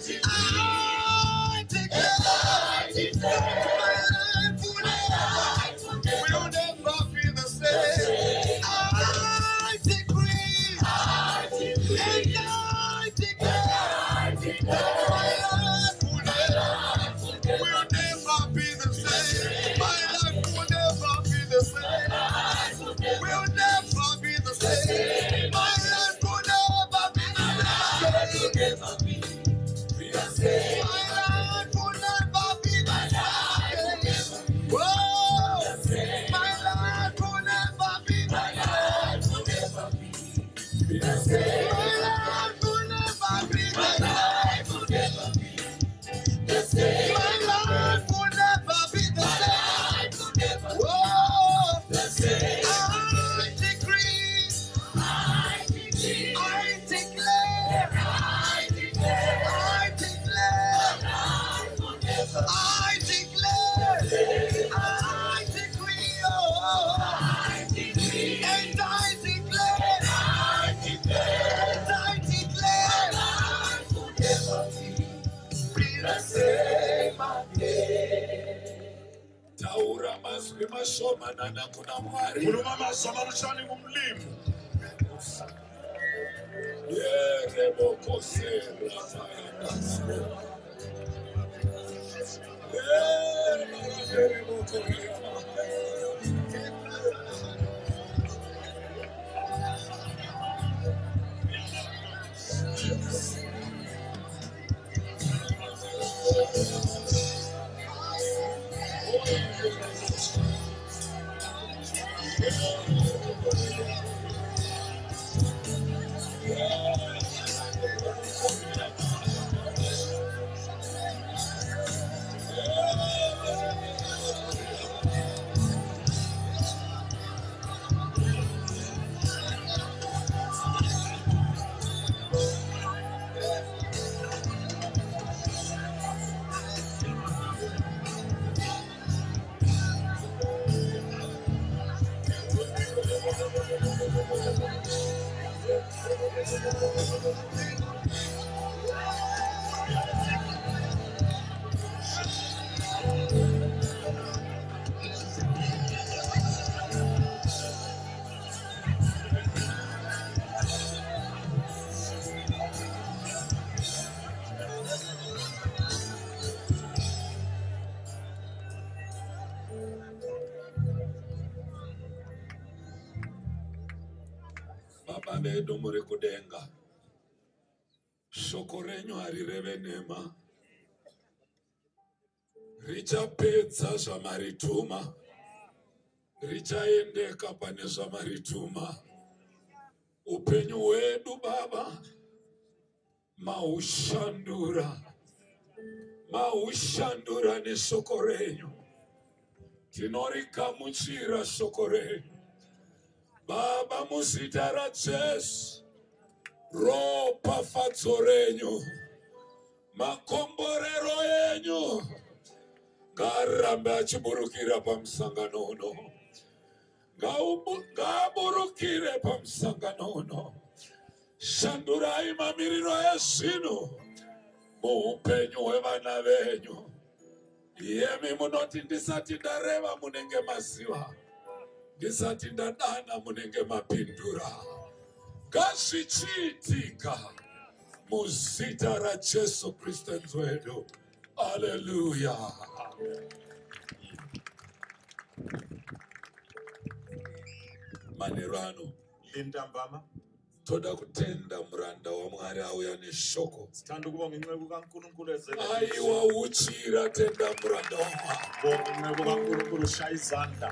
mashomanana kuna Mwari. Khuluma amazwi amalutshwane kumlimi. Baba vedu muri kudenga, shoko renyu harireve nhema, richapedza zvamarituma, richaendeka pane zvamarituma. Upenyu hwedu Baba maushandura, maushandura neshoko renyu. Tinorigamuchira shoko renyu Baba, muzita raJesu. Ropafadzo renyu, makomborero enyu ngaarambe achiburukira pamusangano uno, ngaaburukire pamusangano uno. Shandurai mamiriro ezvinhu muupenyu hwevana venyu. Iyemi munoti ndisati ndareva munenge maziva, ndisati ndadana munenge mapindura. Ngazvichiitika muzita raJesu Kristu wedu. Aleluya. Manheru ano Lentambama toda kutenda muranda waMwari auya neshoko. Sithanda ukubonga inceku kaNkulunkulu ezele. Aiwa uchira tenda muranda waMwari. Bonga inceku kaNkulunkulu, shaya izandla.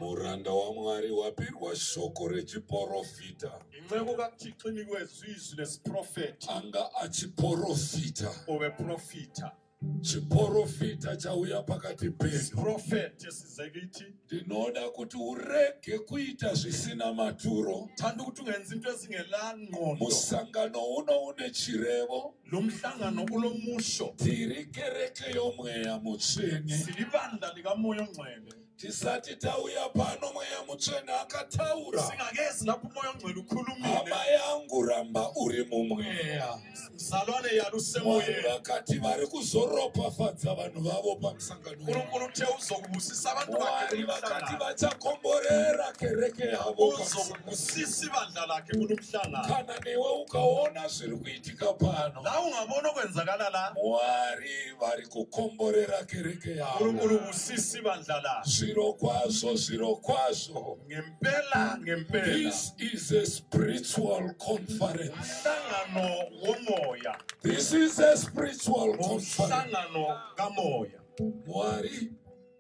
Muranda waMwari wapirwa shoko rechiprofita. Inceku kaThixo inikezwe izwi lesiprofethi. Anga achiprofita. Obeprofitha. Chiprofita chauya pakati pedu. Isiprofethi esize kithi. Ndinoda kuti urege kuita zvisina maturo. Thanda ukuthi ungenzi into ezingelangqondo. Musangano uno une chirevo. Lo mhlangano ulomusho. Tiri kereke yomweya mutsvene. Silibandla likaMoya oNgcwele. Tisati tauya pano mweya mutsvene akataura. Singakezi lapho uMoya oNgcwele ukhulumile. Hama yangu ramba uri mumweya. Mzalwane yalo Mwari usemoyeni. vakati vari kuzoropafadza vanhu vavo pamusangano. uNkulunkulu uthe uzokubusisa abantu bakhe Mwari vakati kulomhlangano. vachakomborera kereke yavo pamusangano. Uzokubusisa ibandla lakhe kulomhlangano. Kana newe ukaona zviri kuitika pano, La ungabona okwenzakala la. Mwari vari kukomborera kereke yavo. uNkulunkulu ubusisa ibandla lakhe. Zvirokwazvo, zvirokwazvo. Ngempela, ngempela. This is a spiritual conference. Umhlangano womoya. This is a spiritual conference. Umhlangano kamoya. Mwari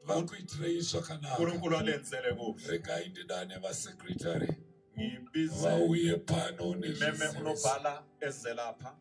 vakuitirei zvakanaka. uNkulunkulu alenzele kuhle. Regai ndidane vasecretary Ngibize vauye pano meme nezviziviso. unobhala eze lapha.